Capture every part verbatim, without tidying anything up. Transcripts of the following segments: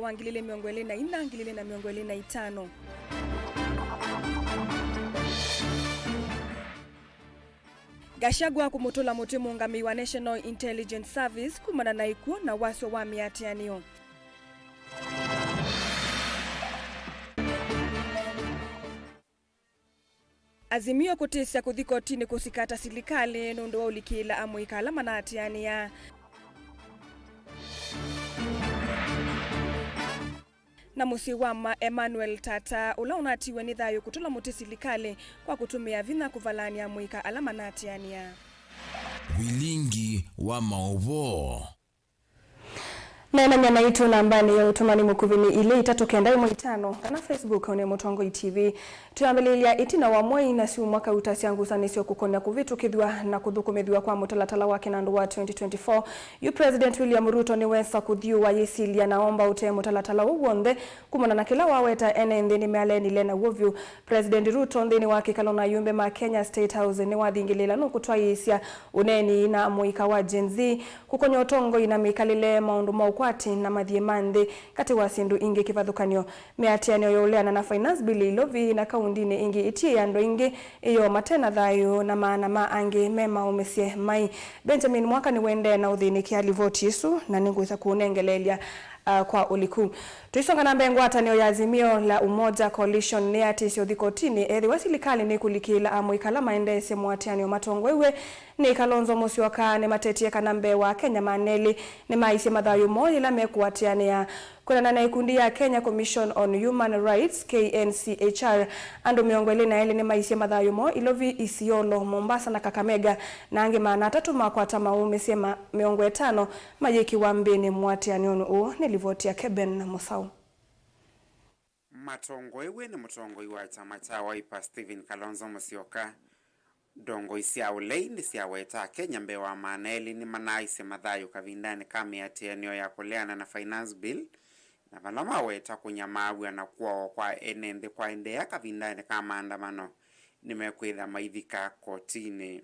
wa ngili ili mĩongo ĩlĩ na ina, ngili ili na mĩongo ĩlĩ na itano. Gachagua kũmũtũla mũtĩ mũũngamĩi wa National Intelligence Service kumana na ĩkw'ũ na wasyo wa mĩatĩanĩo. Azimio kũtĩsya kũthi kotinĩ kũsikata silikalĩ nũndũ wa ũlikĩĩla amũika ala manaatĩanĩa. Na mũsyĩ wa ma Emmanuel Tata, ũla ũnatiwe nĩ thayũ kũtũla mũtĩ silikalĩ kwa kũtũmĩa vinya kũvalaany'a amũika ala manaatĩanĩa. Vilingi wa maũvoo. Neenany'a naitũ nambanĩ ya ũtũmani mũkuvĩ nĩ ilĩ itatũ kenda ĩmwe itano, kana Facebook nĩ Mũtongoi T V. Twĩambĩlĩlya ĩtina wa mwei na syumwa kauta sya ngusanĩsyo kũkonya kũvĩtũkĩthw'a na kũthũkũmĩthw'a kwa mũtalatala wa kĩnandũ wa twenty twenty-four, yu President William Ruto nĩwesa kũthyũũa yĩsilya na omba ũtee mũtalatala ũu w'onthe kumana na kĩla waweta ene nthĩ nĩmealenile naw'o vyũ. President Ruto nthĩnĩ wa kĩkalo na ayumbe ma Kenya State House nĩwathingĩlĩĩla nũkũtwaĩĩsya ũneeni na mũika wa Gen Z, kũkonya ũtongoi na mĩkalĩle, maũndũ ma ũkwati na mathiĩ ma nthĩ, katĩ wa syĩndũ ingĩ kĩvathũkany'o. Mĩatĩanĩo ya ũleana na Finance Bill ĩilovi na kaundinĩ ingĩ ĩtiĩe andũ aingĩ ĩyoo mate na thayũ na maana ma angĩ me maũmĩsye mai. Benjamin Mwaka nĩwendee na ũthĩnĩkĩa livoti ĩsu na nĩngwĩsa kũũnengeleelya, uh, kwa ũliku. Tũisonga na mbee, ngwatanĩo ya Azimio la Umoja Coalition nĩyatĩsye ũthi kotinĩ ethĩwa silikalĩ nĩkũlikĩĩla amũika ala maendeesye moatĩanĩo matongoew'e nĩ Kalonzo Musyoka nĩmatetie kana mbee wa Akenya maana elĩ nĩmaisye mathayũ moo yĩla mekũatĩanĩa. Kwĩanana na ĩkundi ya Kenya Commission on Human Rights, K N C H R, andũ mĩongo ĩlĩ na elĩ nĩmaisye mathayũ moo Ilovi, Isiolo, Mombasa na Kakamega, na angĩ maana atatũ makwata maũmĩsye ma mĩongo ĩtano mayĩkiwa mbĩnĩ mũatĩanĩonĩ ũũ. Nĩ livoti ya Keben Mũsaũ. Matongoew'e nĩ mũtongoi wa kyama kya Wiper Stephen Kalonzo Musyoka, ndongoi sya ũlei nĩsyaweta Akenya mbee wa maana elĩ nĩmanaaisye mathayũ kavindanĩ ka mĩatĩanĩo ya kũleana na Finance Bill, na vala maweta kũnyamaaw'a na kũawa kwa ene nthĩ kwaendeea kavindanĩ ka maandamano, nĩmekwĩtha maivika kotinĩ.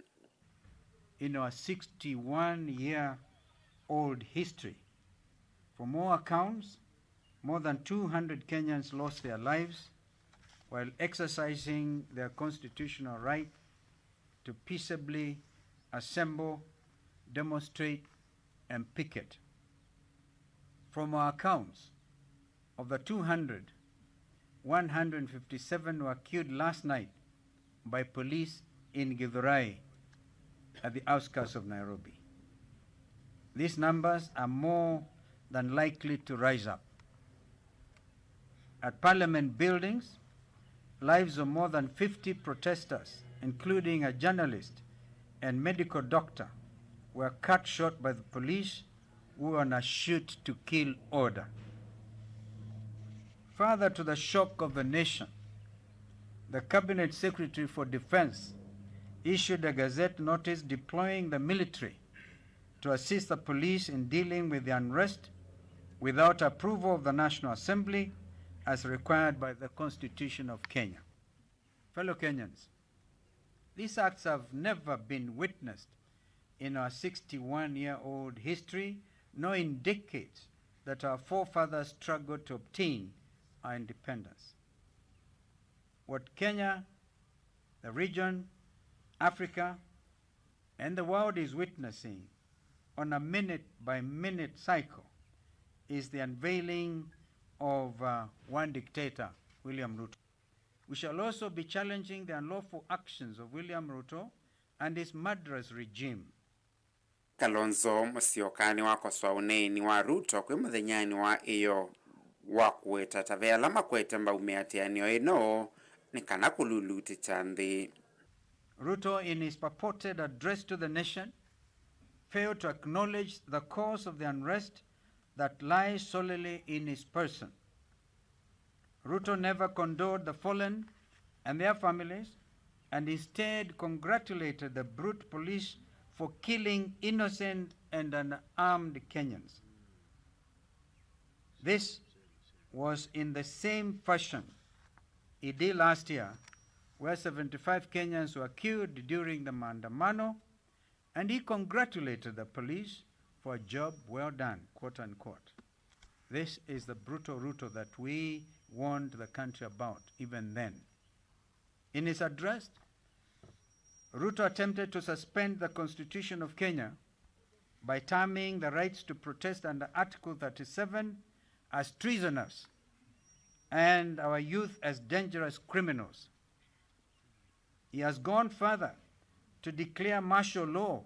In our sixty-one year old history, from all accounts, more than two hundred Kenyans lost their lives while exercising their constitutional right to peaceably assemble, demonstrate, and picket. From our accounts, of the two hundred, one hundred fifty-seven were killed last night by police in Githurai, at the outskirts of Nairobi. These numbers are more than likely to rise up. At parliament buildings, lives of more than fifty protesters, including a journalist and medical doctor, were cut short by the police, who were on a shoot to kill order. Further to the shock of the nation, the Cabinet Secretary for Defense issued a gazette notice deploying the military to assist the police in dealing with the unrest without approval of the National Assembly as required by the Constitution of Kenya. Fellow Kenyans, these acts have never been witnessed in our sixty-one-year-old history, nor indicate that our forefathers struggled to obtain our independence. What Kenya, the region, Africa, and the world is witnessing on a minute-by-minute cycle is the unveiling of, uh, one dictator, William Ruto. We shall also be challenging the unlawful actions of William Ruto and his murderous regime. Kalonzo Musyoka nĩwakosoa ũneeni wa Ruto kwĩ mũthenyanĩ wa ĩyoo wa kũweta ta ve ala makwete mbau mĩatĩanĩo ĩno nĩ kana kũlulutĩkya nthĩ. Ruto, in his purported address to the nation, failed to acknowledge the cause of the unrest that lies solely in his person. Ruto never condoled the fallen and their families, and instead congratulated the brute police for killing innocent and unarmed Kenyans. This was in the same fashion he did last year, where seventy-five Kenyans were killed during the maandamano, and he congratulated the police for a job well done, quote unquote. This is the brutal Ruto that we warned the country about even then. In his address, Ruto attempted to suspend the Constitution of Kenya by terming the rights to protest under Article thirty-seven as treasonous and our youth as dangerous criminals. He has gone further to declare martial law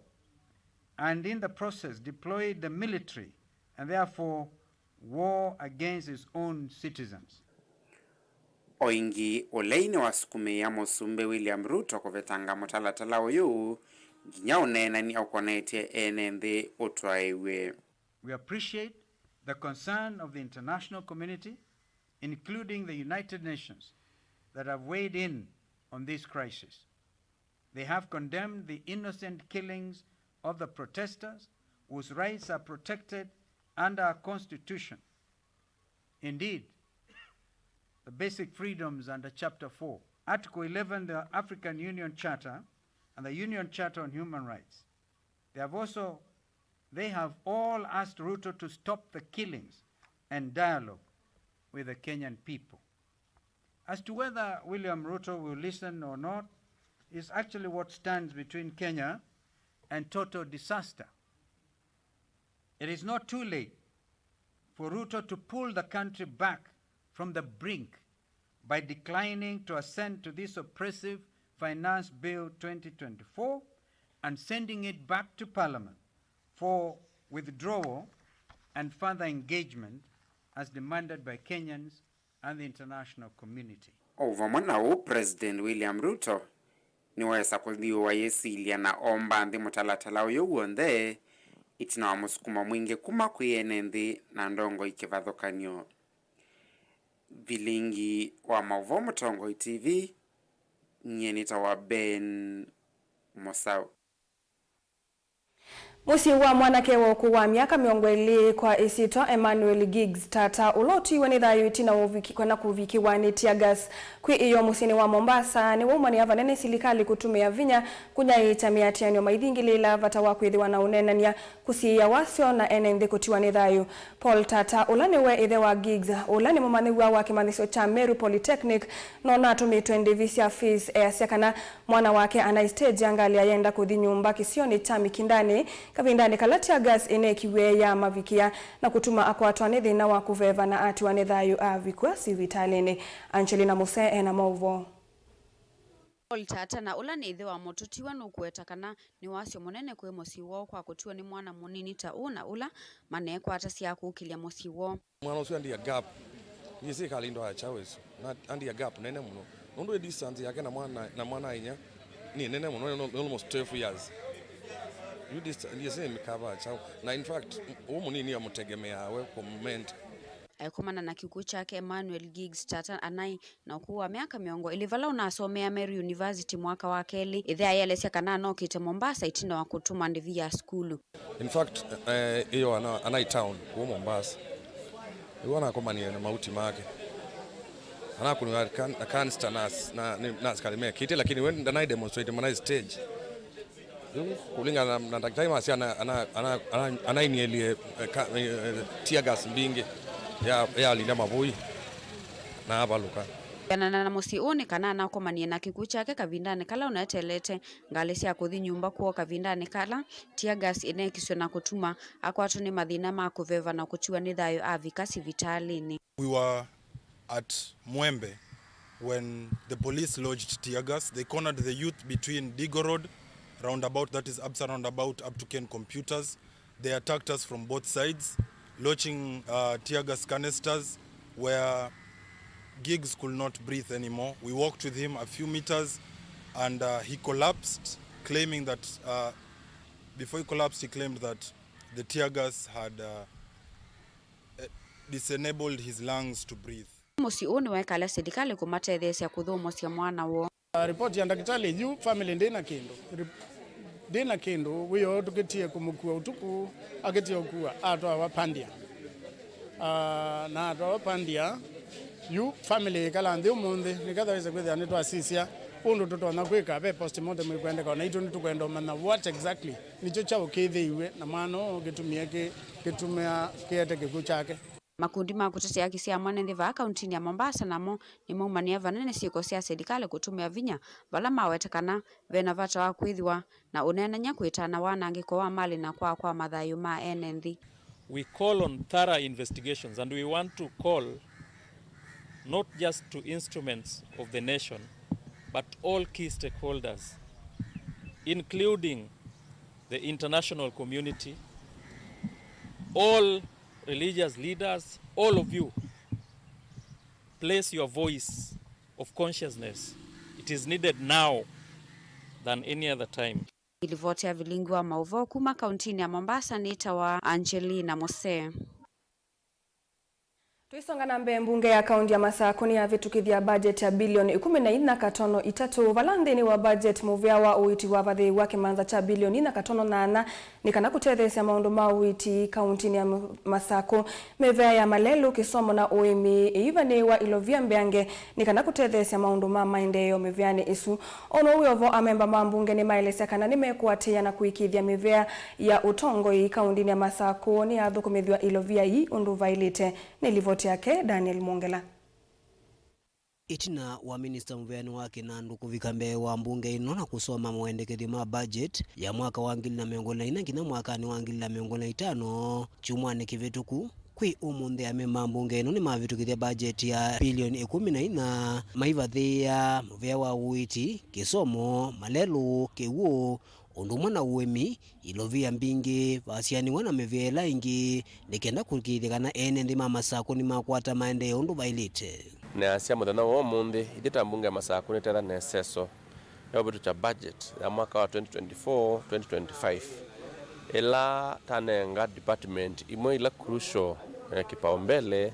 and in the process deployed the military and therefore war against his own citizens. O ĩngĩ, ũlei nĩwasukumĩĩa Mũsumbĩ William Ruto kũvetanga mũtalatala ũyũ nginya ũneenany'a ũkonetye ene nthĩ ũtwaĩw'e. We appreciate the concern of the international community, including the United Nations, that have weighed in on this crisis. They have condemned the innocent killings of the protesters whose rights are protected under our Constitution. Indeed, the basic freedoms under Chapter four, Article eleven, the African Union Charter, and the Union Charter on Human Rights. They have also, they have all asked Ruto to stop the killings and dialogue with the Kenyan people. As to whether William Ruto will listen or not is actually what stands between Kenya and total disaster. It is not too late for Ruto to pull the country back from the brink by declining to assent to this oppressive Finance Bill twenty twenty-four and sending it back to Parliament for withdrawal and further engagement as demanded by Kenyans and the international community. O vamwe na ũu, President William Ruto nĩwesa kũthyũũa yĩsilya na omba nthĩ mũtalatala ũyũ w'onthe, ĩtina wa mũsukumo mwingĩ kuma kwĩ ene nthĩ na ndongoi kĩvathũkany'o. Vilingi wa maũvoo, Mũtongoi T V, nyie nĩtawa Ben Mũsaũ. Mũsyĩ wa mwanake wa ũkũũ wa myaka mĩongo ĩlĩ kwa ĩsyĩtwa Emmanuel Giggs Tata, ũla ũtiiwe nĩ thayũ ĩtina wa ũviki-, kana kũvikĩwa nĩ tear gas kwĩ ĩyoo mũsyĩnĩ wa Mombasa, nĩwaumanĩa vanene silikalĩ kũtũmĩa vinya kũnyaĩĩkya mĩatĩanĩo maithingĩlĩĩla vata wa kwĩthĩwa na ũneenany'a, kũsiĩĩa wasyo na ene nthĩ kũtiwa nĩ thayũ. Paul Tata, ũla nĩwe ĩthe wa Giggs, ũla nĩ mũmanyĩw'a wa kĩmanyĩsyo kya Meru Polytechnic, no natũmĩtwe ndĩvi sya fees, easya kana mwana wake anaĩ stage ya ngalĩ ayenda kũthi nyũmba kĩsionĩ kya Mikindani kavindanĩ kala tear gas ĩneekiw'e yamavikĩa na kũtuma akwatwa nĩ thĩna wa kũveva na atiwa nĩ thayũ avikwa sivitalĩnĩ. Angelina Muse ena maũvoo. Paul Tata, na ũla nĩ ĩthe wa mũtũtiwa, nũkũweta kana nĩ wasyo mũnene kwĩ mũsyĩ woo kwa kũtiwa nĩ mwana mũnini ta ũũ na ũla maneekwatasya kũkĩlya mũsyĩ woo. Mwana ũsu andia gap. Nĩ sirikali ndo ya kyaũ ĩsu. Na andia gap nene mũno. Nũndũ ĩ distance yake na mwana, na mwana inya nĩ nene mũno, nĩ almost twelve years. Yu distance, ndiye sĩ mĩkava ya kyaũ. Na in fact, ũũ mũnini amũtegemeaa we kũmenta. Aikomana na kĩkw'ũ kyake, Emmanuel Giggs Tata anaĩ na ũkũũ wa myaka mĩongo ĩlĩ, vala ũnasomea Meru University mwaka wa kelĩ. Ĩthe aĩelesya kana anokĩte Mombasa ĩtina wa kũtũma ndĩvi ya sukulu. In fact, eh, ĩyo ana, anaĩ town kuo Mombasa. Ĩyo anakomanie na mauti make. Anakũniwa kan-, na canister na, na, na asikali mekĩte, lakini we ndanaĩ demonstrate manaĩ stage. Yu, kũlingana na, na ndakĩtalĩ masya ana, ana, ana, ana, anainĩelie, eh, ka-, eh, eh, tear gas mbingĩ ya, yalinda mavũi na avalũka. Kũenana na mũsyĩ ũũ nĩ kana anakomanie na kĩkw'ũ kyake kavindanĩ kala ũneteelete ngalĩ sya kũthi nyũmba kwoo kavindanĩ kala tear gas ĩneekiswe na kũtuma akwatwa nĩ mathĩna ma kũveva na kũtiwa nĩ thayũ avika sivitalĩnĩ. We were at Mwembe when the police lodged tear gas. They cornered the youth between Digo Road roundabout, that is Absa roundabout, up to Ken Computers. They attacked us from both sides, launching, uh, tear gas canisters where Giggs could not breathe anymore. We walked with him a few meters and, uh, he collapsed, claiming that, uh, before he collapsed, he claimed that the tear gas had, uh, eh, disenabled his lungs to breathe. Mũsyĩ ũũ nĩwekala silikalĩ kũmatetheesya kũthũmũsya mwana woo. Ah, ripoti ya ndakĩtalĩ yu, family ndĩ na kĩndũ. Rip-, ndĩ na kĩndũ, wĩoo tũkĩtie kũmũkua ũtukũ, akĩtie ũkua, atwawa Pandia. Ah, na atwawa Pandia, yu family ĩkala nthĩ ũmũnthĩ, nĩketha wĩse kwĩthĩa nĩtwasisya ũndũ tũtonya kwĩka, ve postmortem ĩkwendeka, na itũ nĩtũkwenda ũmanya what exactly nĩkyo kyaũkĩthĩiwe na mwana ũũ kĩtumie kĩ-, kĩtumĩa kĩete kĩkw'ũ kyake. Makundi ma kũtetea haki sya mwene nthĩ vaa kauntinĩ ya Mombasa namo nĩmaumanĩa vanene syĩko sya silikalĩ kũtũmĩa vinya vala maweta kana vena vata wa kwĩthĩwa na ũneenany'a kwĩtana wanangĩko wa malĩ na kwaa kwa mathayũ ma ene nthĩ. We call on thorough investigations and we want to call not just to instruments of the nation but all key stakeholders, including the international community, all religious leaders, all of you, place your voice of consciousness. It is needed now than any other time. Ĩlivoti ya vilingi wa maũvoo kuma kauntinĩ ya Mombasa nĩtawa Angelina Mose. Tũisonga na mbee, mbunge ya kaunti ya Masakũ nĩyavĩtũkĩthya budget ya bilioni ikũmi na inya katono itatũ, vala nthĩnĩ wa budget mũvĩa wa ũiiti wavathĩĩw'a kĩmanza kya bilioni inya katono nyanya nĩ kana kũtetheesya maũndũ ma ũiiti kauntinĩ ya Masakũ. Mĩvĩa ya malelũ, kĩsomo na ũĩmi ĩivanĩĩwa ilovia mbeange nĩ kana kũtetheesya maũndũ ma maendeeo mĩvĩanĩ ĩsu. O na ũu wĩ o vo, amemba ma mbunge nĩmaelesya kana nĩmekũatĩĩa na kũĩkĩĩthya mĩvĩa ya ũtongoi kauntinĩ ya Masakũ nĩyathũkũmĩthw'a ilovia ii ũndũ vaĩlĩte. Nĩ livoti yake Daniel Mwongela. Ĩtina wa minista mũveani wa kĩnandũ kũvika mbee wa mbunge ĩno na kũsoma mawendekethyo ma budget ya mwaka wa ngili na mĩongo ĩlĩ na inya nginya mwakanĩ wa ngili na mĩongo ĩlĩ na itano kyumwanĩ kĩvĩtũku, kwĩ ũmũnthĩ amemba mbunge ĩno nĩmavĩtũkĩthya budget ya bilioni ikũmi na inya, maivathĩĩa mũvĩa wa ũiiti, kĩsomo, malelũ, kĩw'ũ, ũndũ ũmwe na ũĩmi, ilovia mbingĩ, vasianĩw'a na mĩvĩa ĩla ĩngĩ, nĩ kenda kũĩkĩĩthya kana ene nthĩ ma Masakũ nĩmakwata maendeeo ũndũ vaĩlĩte. Nĩasya mũthenya wa ũmũnthĩ, ithyĩ ta mbunge ya Masakũ nĩtetha na ĩseso ya ũvĩtũkya budget ya mwaka wa twenty twenty-four, twenty twenty-five, ĩla tanenga department imwe ila crucial, eh, kipaumbele,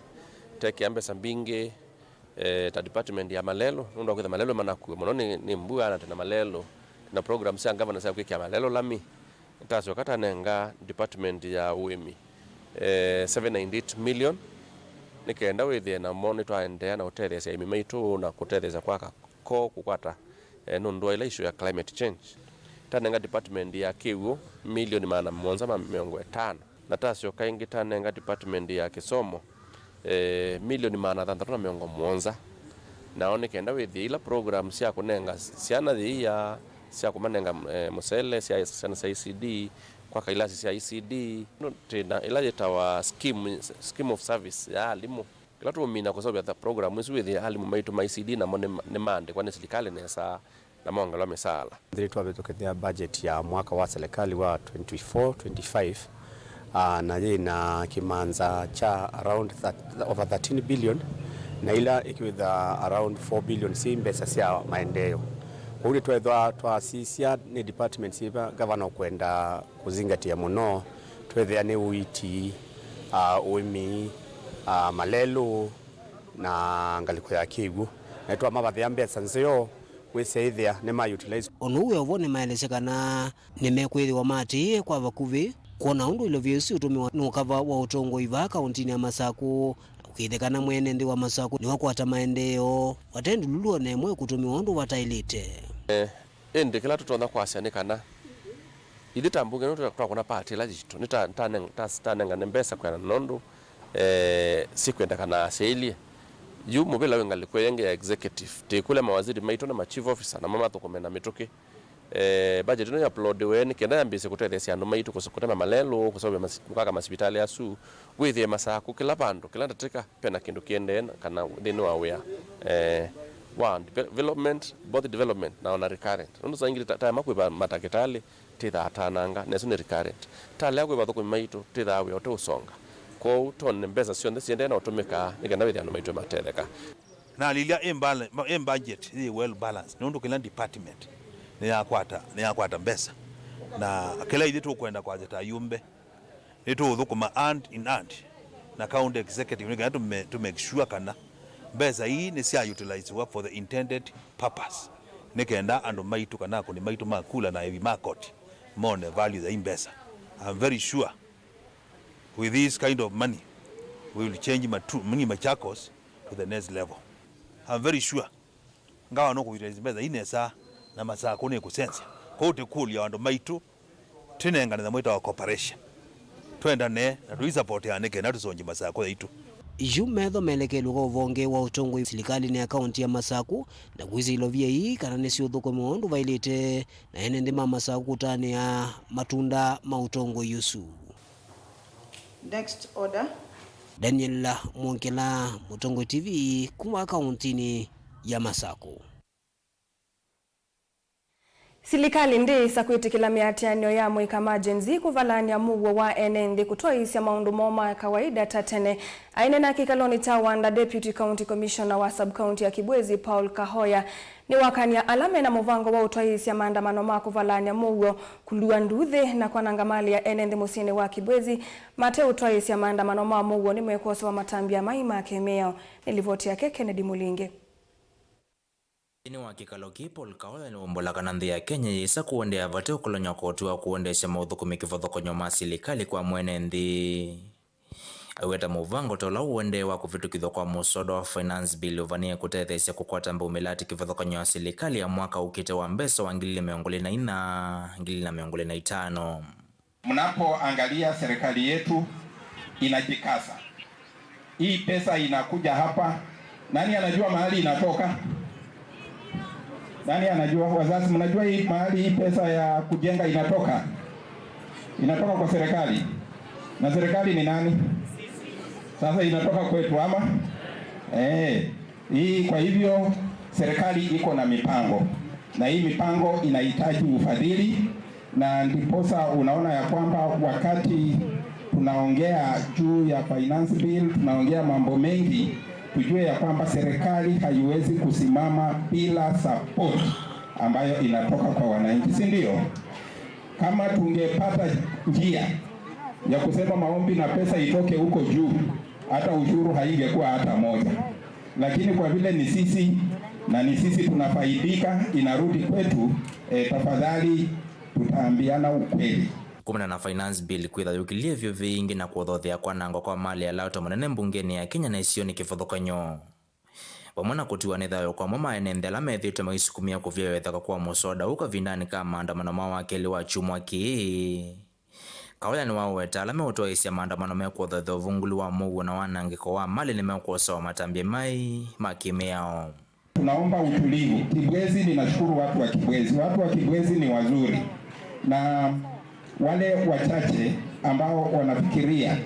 tekĩa mbesa mbingĩ, eh, ta department ya malelũ, nũndũ wa kwĩtha malelũ manakua mũno nĩ, nĩ mbua, na twĩna malelũ, twĩna program sya ngavana sya kwĩkĩa malelũ lami. Tasyoka tanenga department ya ũĩmi, eh, seven ninety-eight million, nĩ kenda wĩthĩe namo nĩtwaendeea na kũtetheesya aĩmi maitũ na kũtetheesya kwaka koo kũkwata, eh, nũndũ wa ĩla issue ya climate change. Tanenga department ya kĩw'ũ milioni maana mũonza ma mĩongo ĩtano. Na tasyoka ĩngĩ tanenga department ya kĩsomo, eh, milioni maana thanthatũ na mĩongo mũonza. Nao nĩ kenda wĩthĩe ila program sya kũnenga syana yĩia, sya kũmanenga, eh, mũsele, sya syana sya E C D, kwaka ilasi sya E C D. No, twĩna ĩla yĩtawa scheme, scheme of service ya alimũ. Kĩla tũũmina kũseũvya ta program ĩsu wĩthĩe alimũ maitũ ma E C D namo nĩ, nĩmaandĩkwa nĩ silikalĩ nesa na mongelwa mĩsaala. Nthĩ nĩtwavĩtũkĩthya budget ya mwaka wa serikali wa twenty-four twenty-five, ah, na yĩ na kĩmanza kya around thir-, over thirteen billion, na ila ĩkĩwĩtha around four billion syĩ mbesa sya maendeeo. Kwoou nĩtwethwa twasisya nĩ departments iva gavana ũkwenda kũzingatia mũno, twethĩa nĩ ũiiti, ah, ũĩmi, ah, malelũ, na ngalĩko ya kĩw'ũ. Na twamavathĩa mbesa nzeo, wĩsyaĩthĩa nĩma utilize. O na ũu wĩ o vo, nĩmaelesya kana nĩmekwĩthĩwa maatĩĩe kwa vakuvĩ kwona ũndũ ilovia ĩsu ĩũtũmĩwa nĩ ũkava wa ũtongoi vaa kauntinĩ ya Masakũ, na ũkĩĩthya kana mwene nthĩ wa Masakũ nĩwakwata maendeeo vate ndululu o na ĩmwe ĩkũtũmĩwa ũndũ vataĩlĩte. Eh, ĩndĩ kĩla tũtonya kwasya nĩ kana ithyĩ ta mbunge nũndũ twakũna party ĩla yitũ, nĩ ta, ta, ta, tanengane mbesa kwĩanana na ũndũ, eh, syĩkwendekana asyaĩlye. Yu mũvĩla wĩ ngalĩko ĩngĩ ya executive, tĩkũlya mawaziri maitũ na ma chief officer namo mathũkũme na mĩtũkĩ. Eh, budget ĩno ya uploadiwe nĩ kenda yambĩĩsye kũtetheesya andũ maitũ kũse-, kũtema malelũ, kũseũvya masi-, kwaka masivitalĩ asu, wĩthĩe Masakũ kĩla vandũ, kĩla ndatĩka, vena kĩndũ kĩendee na kana nthĩnĩ wa wĩa, eh, wa development, both development na ona recurrent. Nũndũ saa ingĩ ta, taema kwĩva matakĩtalĩ, tĩthaa tananga, na ĩsu nĩ recurrent. Talea kwĩva athũkũmi maitũ, tĩthaa wĩa ũteũsonga. Kwoou tone mbesa syonthe siendee na ũtũmĩkaa nĩ kenda wĩthĩa andũ maitũ matetheka. Na lilia ĩ mbala-, ĩ budget ĩ well balanced, nũndũ kĩla department nĩyakwata, nĩyakwata mbesa. Na kĩla ithyĩ tũkwenda kwasya ta ayumbe, nĩtũũthũkũma hand in hand na county executive nĩ kenda tũ me-, tũ make sure kana mbesa ii nĩ sya utilizewa for the intended purpose, nĩ kenda andũ maitũ kana akũni maitũ ma kula na evi ma koti mone value ya ii mbesa. I'm very sure with this kind of money we will change Matu-, mini Machakos to the next level. I'm very sure Ngavana nũkũutilize mbesa ii nesa na Masakũ nĩkũsenzya. Kwoou tũkũlya andũ maitũ tũnengane nyamũ ĩtawa cooperation. Twendane na tũisapoteane nĩ kenda tũsũngye Masakũ yaitũ. Yu metho melekelw'e kwa ũvonge wa ũtongoi silikalĩnĩ ya kaunti ya Masaku, na kwĩsĩ ilovia ii kana nĩsiũthũkũmĩwa ũndũ vaĩlĩte, na ene nthĩ ma Masaku kũtanĩa matunda ma ũtongoi ũsu. Next order. Daniel Mwongela, Mũtongoi T V, kuma kauntinĩ ya Masaku. Silikalĩ ndĩĩsa kwĩtĩkĩla mĩatĩanĩo ya mũika ma Gen Z kũvalany'a mũuo wa ene nthĩ kũtwaĩĩsya maũndũ moo ma kawaida ta tene. Aineena kĩkalonĩ kya Wanda, Deputy County Commissioner wa Sub-County ya Kibwezi, Paul Kahoya, nĩwakany'a ala mena mũvango wa ũtwaĩĩsya maandamano ma kũvalany'a mũuo, kũlua nduthĩ, na kwananga malĩ ya ene nthĩ mũsyĩnĩ wa Kibwezi mate ũtwaĩĩsya maandamano ma mũuo nĩmekwosewa matambya mai ma kĩmĩao. Nĩ livoti yake Kennedy Mulingi. Nthĩnĩ wa kĩkalo kĩĩ, Paul Kahoya nĩwombola kana nthĩ ya Kenya yĩsa kũendeea vate ũkolony'a koti wa kũendeesya maũthũkũmi kĩvathũkany'o ma silikalĩ kwa mwene nthĩ. Aiweta mũvango ta ũla ũendee wa kũvĩtũkĩthw'a kwa mũsoda wa Finance Bill ũvanĩe kũtetheesya kũkwata mbau mĩlatĩ kĩvathũkany'o ya silikalĩ ya mwaka ũkĩte wa mbesa wa ngili ilĩ mĩongo ĩlĩ na inya, ngili ilĩ mĩongo ĩlĩ na itano. Mnapoangalia serikali yetu inajikaza. Hii pesa inakuja hapa. Nani anajua mahali inatoka? Nani anajua? Wazazi, mnajua hii mahali hii pesa ya kujenga inatoka? Inatoka kwa serikali. Na serikali ni nani? Sasa inatoka kwetu ama? Eh, hii kwa hivyo serikali iko na mipango. Na hii mipango inahitaji ufadhili. Na ndiposa unaona ya kwamba wakati tunaongea juu ya finance bill, tunaongea mambo mengi, tujue ya kwamba serikali haiwezi kusimama bila support ambayo inatoka kwa wananchi, si ndio? Kama tungepata njia ya kusema maombi na pesa itoke huko juu, hata ushuru haingekuwa hata moja. Lakini kwa vile ni sisi na ni sisi tunafaidika, inarudi kwetu, eh, tafadhali tutaambiana ukweli. Kumana na Finance Bill kwĩtha yũkĩlye vyũ vĩingĩ na kũthothea kwanangwa kwa malĩ ya lato mũnene mbungenĩ ya Kenya na isionĩ kĩvathũkany'o, vamwe na kũtiwa nĩ thayũ kwa amwe ma ene nthĩ ala methĩĩtwe maisukumĩa kũvyawa ĩthaka kwa mũsoda ũũ kavindanĩ ka maandamano ma wakelĩ wa kyumwa kĩĩ. Kahoya nĩwaweta ala meũtwaĩĩsya maandamano mekũthothea ũvungũli wa mũuo na wanangĩko wa malĩ nĩmekwosewa matambya mai ma kĩmĩao. Tunaomba utulivu. Kibwezi, ninashukuru watu wa Kibwezi. Watu wa Kibwezi ni wazuri. Na wale wachache ambao wanafikiria,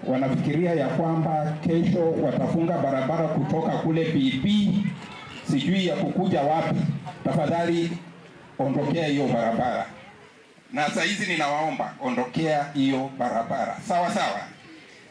wanafikiria ya kwamba kesho watafunga barabara kutoka kule P P, sijui ya kukuja wapi, tafadhali ondokea hiyo barabara. Na saa hizi ninawaomba, ondokea hiyo barabara. Sawa sawa.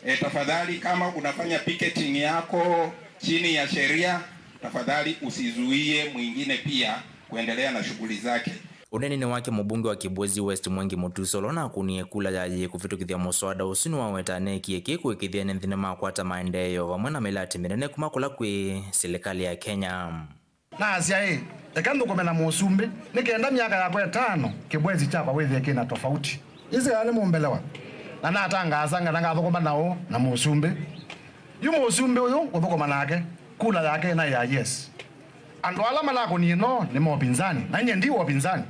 E, tafadhali, kama unafanya picketing yako chini ya sheria, tafadhali usizuie mwingine pia kuendelea na shughuli zake. Ũneeninĩ wake, mũmbunge wa Kibwezi West Mwengi Mutusa, ũla ũnakũnie kula ya yĩĩ kũvĩtũkĩthya mũswada ũsu, nĩwaweta aneekie kĩĩ kũĩkĩĩthya ene nthĩ nĩmakwata maendeeo vamwe na mĩlatĩ mĩnene kuma kũla kwĩ silikalĩ ya Kenya. Naasya, "Ĩ, eka nthũkũme na mũsumbĩ, nĩ kenda myaka yakwa ĩtano, Kibwezi kyakwa wĩthĩe kĩ na tofauti." Ĩsĩ kana nĩmũmbelewa? Na natangaasa ngana ngathũkũma na ũ na mũsumbĩ. Yu mũsumbĩ ũyũ ngũthũkũma nake, kula yake ĩnaĩ ya yes. Andũ ala malakũnie no nĩ mopinzani, na nyie ndi wopinzani.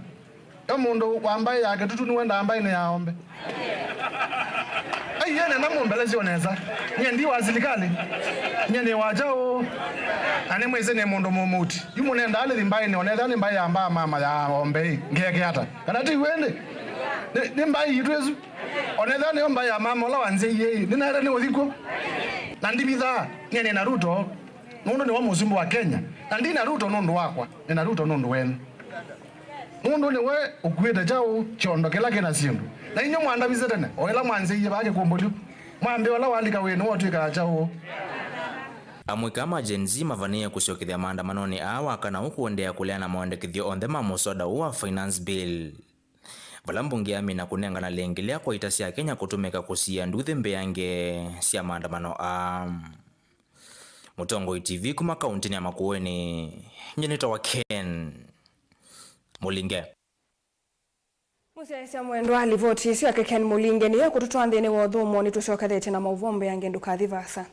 E mũndũ wa mbaĩ ya Kĩtutu nĩwendaa mbaĩnĩ ya Ombe? Ai, yene na mũmbelesyo nesa. Nyie ndi wa silikalĩ. Nyie nĩ wa kyaũ? Na nĩmwĩsĩ nĩ mũndũ mũmũti. Yu mũnendaa nĩthi mbaĩnĩ, onetha nĩ mbaĩ ya mbaa mama ya Ombe ĩ, ngeke ata? Kana ti w'o ĩndĩ? Nĩ, nĩ mbaĩ yitũ ĩsu. Onetha nĩyo mbaĩ ya mama ũla wanzyaie ĩ, nĩnaĩle nĩ ũthi kw'o. Na ndivithaa, nyie nĩ na Ruto, nũndũ nĩwe mũsumbĩ wa Kenya. Na ndi na Ruto nũndũ wakwa, nĩ na Ruto nũndũ wenyu. Nũndũ nĩwe ũkuĩte kyaũ kyondo kĩla kĩ na syĩndũ. Na inyw'ĩ mwandavise tene, o ĩla mwanzĩie vaa kĩkumbũlyo. Mwambĩa ũla walika wĩĩ nĩwe ũtw'ĩkaa kyaũ. Amũika ma Gen Z mavanĩĩe kũsyokethya maandamanonĩ aa wa kana ũkũendeea kũleana na maendekethyo onthe ma mũswada ũũ wa Finance Bill, vala mbunge yamina kũnengana lĩngĩ lĩa kwa ita sya Kenya kũtũmĩka kũsiĩa nduthĩ mbeange sya maandamano aa. Mũtongoi T V kuma kauntinĩ ya Makueni, nyie nĩtawa Ken Mũlinge. Mũsyaĩĩsya mwendwa, livoti ĩsu yake Ken Mũlinge nĩyo ĩkũtũtwaa nthĩnĩ wa ũthũmũo. Nĩtũsyokethetye na maũvoo mbeange, ndũkathi vaasa.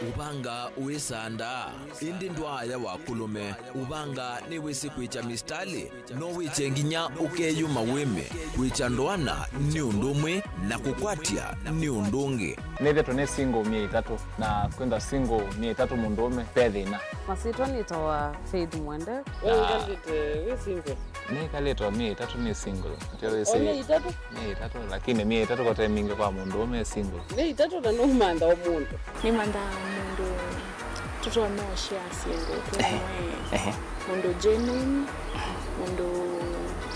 Ũvanga wĩsandaa, ĩndĩ ndwaaya wa kũlũme. Ũvanga nĩwĩsĩ kwĩkya mistalĩ, no wĩkye nginya ũkeyũma wĩme. Kwĩkya ndoana nĩ ũndũ ũmwe, na kũkwatya nĩ ũndũ ũngĩ. Nĩthĩtwe nĩ single myei ĩtatũ, na kwĩtha single myei ĩtatũ mũndũũme, ve thĩna. Masyĩtwa nĩtawa Faith Mwende. Wewe ũikalĩte wĩ single? Nĩkalĩtwe myei ĩtatũ nĩ single. Ndio wĩsĩ. O myei ĩtatũ? Myei ĩtatũ, lakini myei ĩtatũ kote mingĩ kwa mũndũũme e single. Myei ĩtatũ na nũmantha o mũndũ. Nĩmanthaa mũndũ tũtonya ũshare syĩndũ twĩ. Ehe. Mũndũ genuine, mũndũ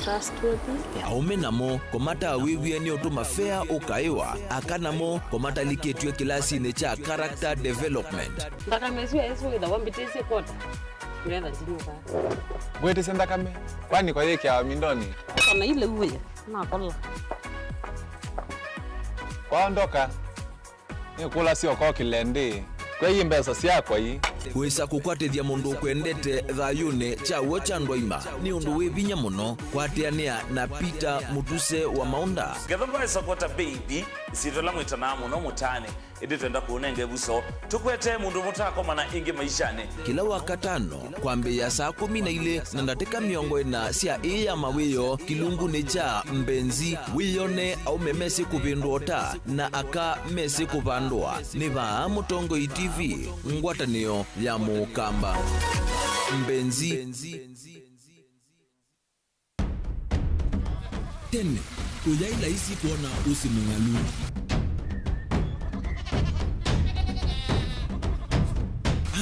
trustworthy. Aũme namo kũmatawĩw'e nĩ ũtũma fea ũkaĩwa, aka namo kũmatalikĩtw'e kĩlasinĩ kya character development. Nthakame ĩsu ya Yesũ wĩthawa mbĩtĩsye kota, ngetha ndinyuka. Ngwĩtĩsye nthakame, kwani kwa yĩkĩawa mindoni? Kana ile uwe, nakola. Kwaondoka. Nĩkũlasya ũkokĩle ndĩ, kwei mbesa syakwa ii. Wĩsa kũkwatĩthya mũndũ ũkwendete thayũnĩ kya w'o kya ndwaima nĩ ũndũ wĩ vinya mũno. Kwatĩanĩa na Peter Mũtuse wa Maũnda. Ngetha ndwaĩsa kwata baby, ĩsyĩtwa ĩla mwĩtanaa mũno mũtaanĩ, ĩndĩ twenda kũũnenga ĩvuso, tũkwete mũndũ mũtakomana ĩngĩ maishanĩ. Kĩla Wakatano, kwambĩĩa saa kũmi na ilĩ na ndatĩka mĩongo ĩna sya ĩĩ ya mawĩoo kĩlungunĩ kya Mbenzi, wĩyone aũme mesĩ kũvĩndũa ũta na aka mesĩ kũvandũa. Nĩ vaa Mũtongoi T V, ngwatanĩo ya Mũkamba. Mbenzi. Tene, ũyaĩ laisi kwona ũsĩ mũng'alu.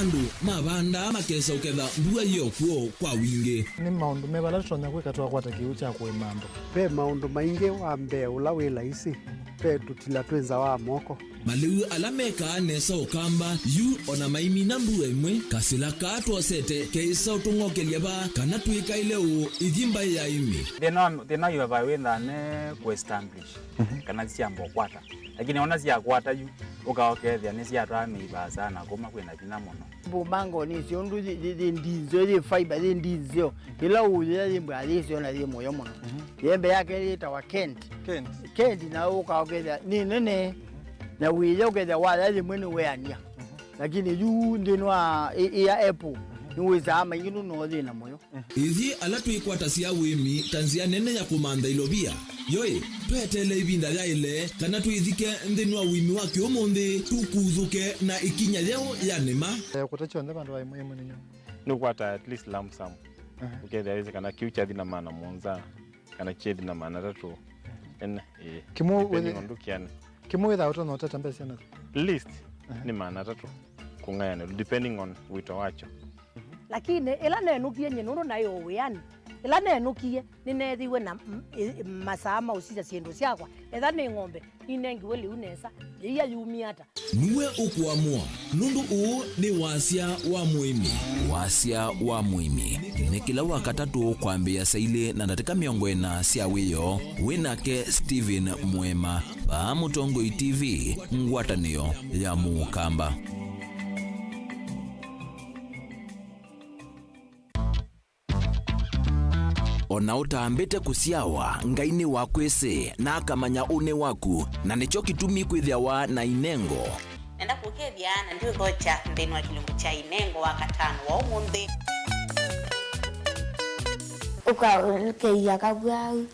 Andũ mavandaa makesa ũketha mbua yĩ o kw'o kwa wingĩ. Nĩ maũndũ meva ala tũtonya kwĩka twakwata kĩw'ũ kya kũĩma andũ? Ve maũndũ maingĩ. Wa mbee ũla wĩ laisi, ve tũtila twĩ nza wa moko. Malĩu ala mekaa nesa Ũkamba, yu o na maimina mbua ĩmwe, kasĩla kaa twosete keĩsa ũtũng'okelya vaa kana twĩkaĩle ũũ ithi mbaĩ ya ĩmĩ. Thĩna wa, thĩna wa ivavai wĩthaa ne kũ-establish, mhm, kana syamba ũkwata. Lakini ona syakwata yu, ũka ũkethĩa nĩsyatwaa mĩivaa sana kuma kwĩna vinya mũno. Mbumangoni icio ũndũ yĩ, yĩ, yĩ ndinzeo, yĩ fiber, yĩ ndinzeo. Ĩla ũyĩa yĩ mbaa yĩseo na yĩ mũyo mũno. Mhm. Yembe yake yĩtawa Kent. Kent. Kent na ũka ũkethĩa nĩ nene. Na wĩya ũkethĩa waya yĩmwe nĩ weania. Mhm. Lakini yu nthĩnĩ wa ĩ-, ĩ ya apple, mhm, nĩwĩsaa maingĩ nũno thĩna mũyo. Mhm. Ithyĩ ala twĩkwatasya ũĩmi ta nzĩa nene ya kũmantha ilovia, yoĩ, tweteele ĩvinda yaĩle kana twĩthike nthĩnĩ wa ũĩmi wa kĩũmũnthĩ, tũkuthũke na ĩkinya yeũ ya nĩma. Eh, kũta kyonthe vandũ va ĩmwe ĩmwe nĩ nyũmũ. Nĩũkwata at least lump sum. Aha. Ũkethĩa wĩsĩ kana kĩu kyathi na maana mũonza, kana kyethi na maana atatũ. Ene, ĩĩ. Kĩmwe depending wĩthĩ-, on ndũkĩane. Kĩmwe wĩthaa ũtonya ũtata mbesa syana? Least, aha, nĩ maana atatũ kũng'ayanĩlwa, depending on wĩto wakyo. Lakini ĩla nenũkie nyie nũndũ naĩ o wĩanĩ, ĩla nenũkie nĩneethĩiwe na m-, ĩ-, masaa ma ũsisya syĩndũ syakwa, etha nĩ ng'ombe, ninengiwe lĩu nesa, yĩia yumie ata? Nue ũkũamũa, nũndũ ũũ nĩ wasya wa mũĩmi. Wasya wa mũĩmi nĩ kĩla Wakatatũ kwambĩĩa saa ilĩ na ndatĩka mĩongo ĩna sya wĩoo, wĩ nake Stephen Mwema, vaa Mũtongoi T V, ngwatanĩo ya Mũkamba. O na ũtambĩte kũsyawa, Ngai nĩwakwĩsĩ, na akamanya ũnĩ waku, na nĩkyo kĩtumi kwĩthĩawa na inengo. Nenda kũkethya, na ndiũthokya nthĩnĩ wa kĩlungu kya inengo wa katano wa ũmũnthĩ. Ũkaũkethya kavwau.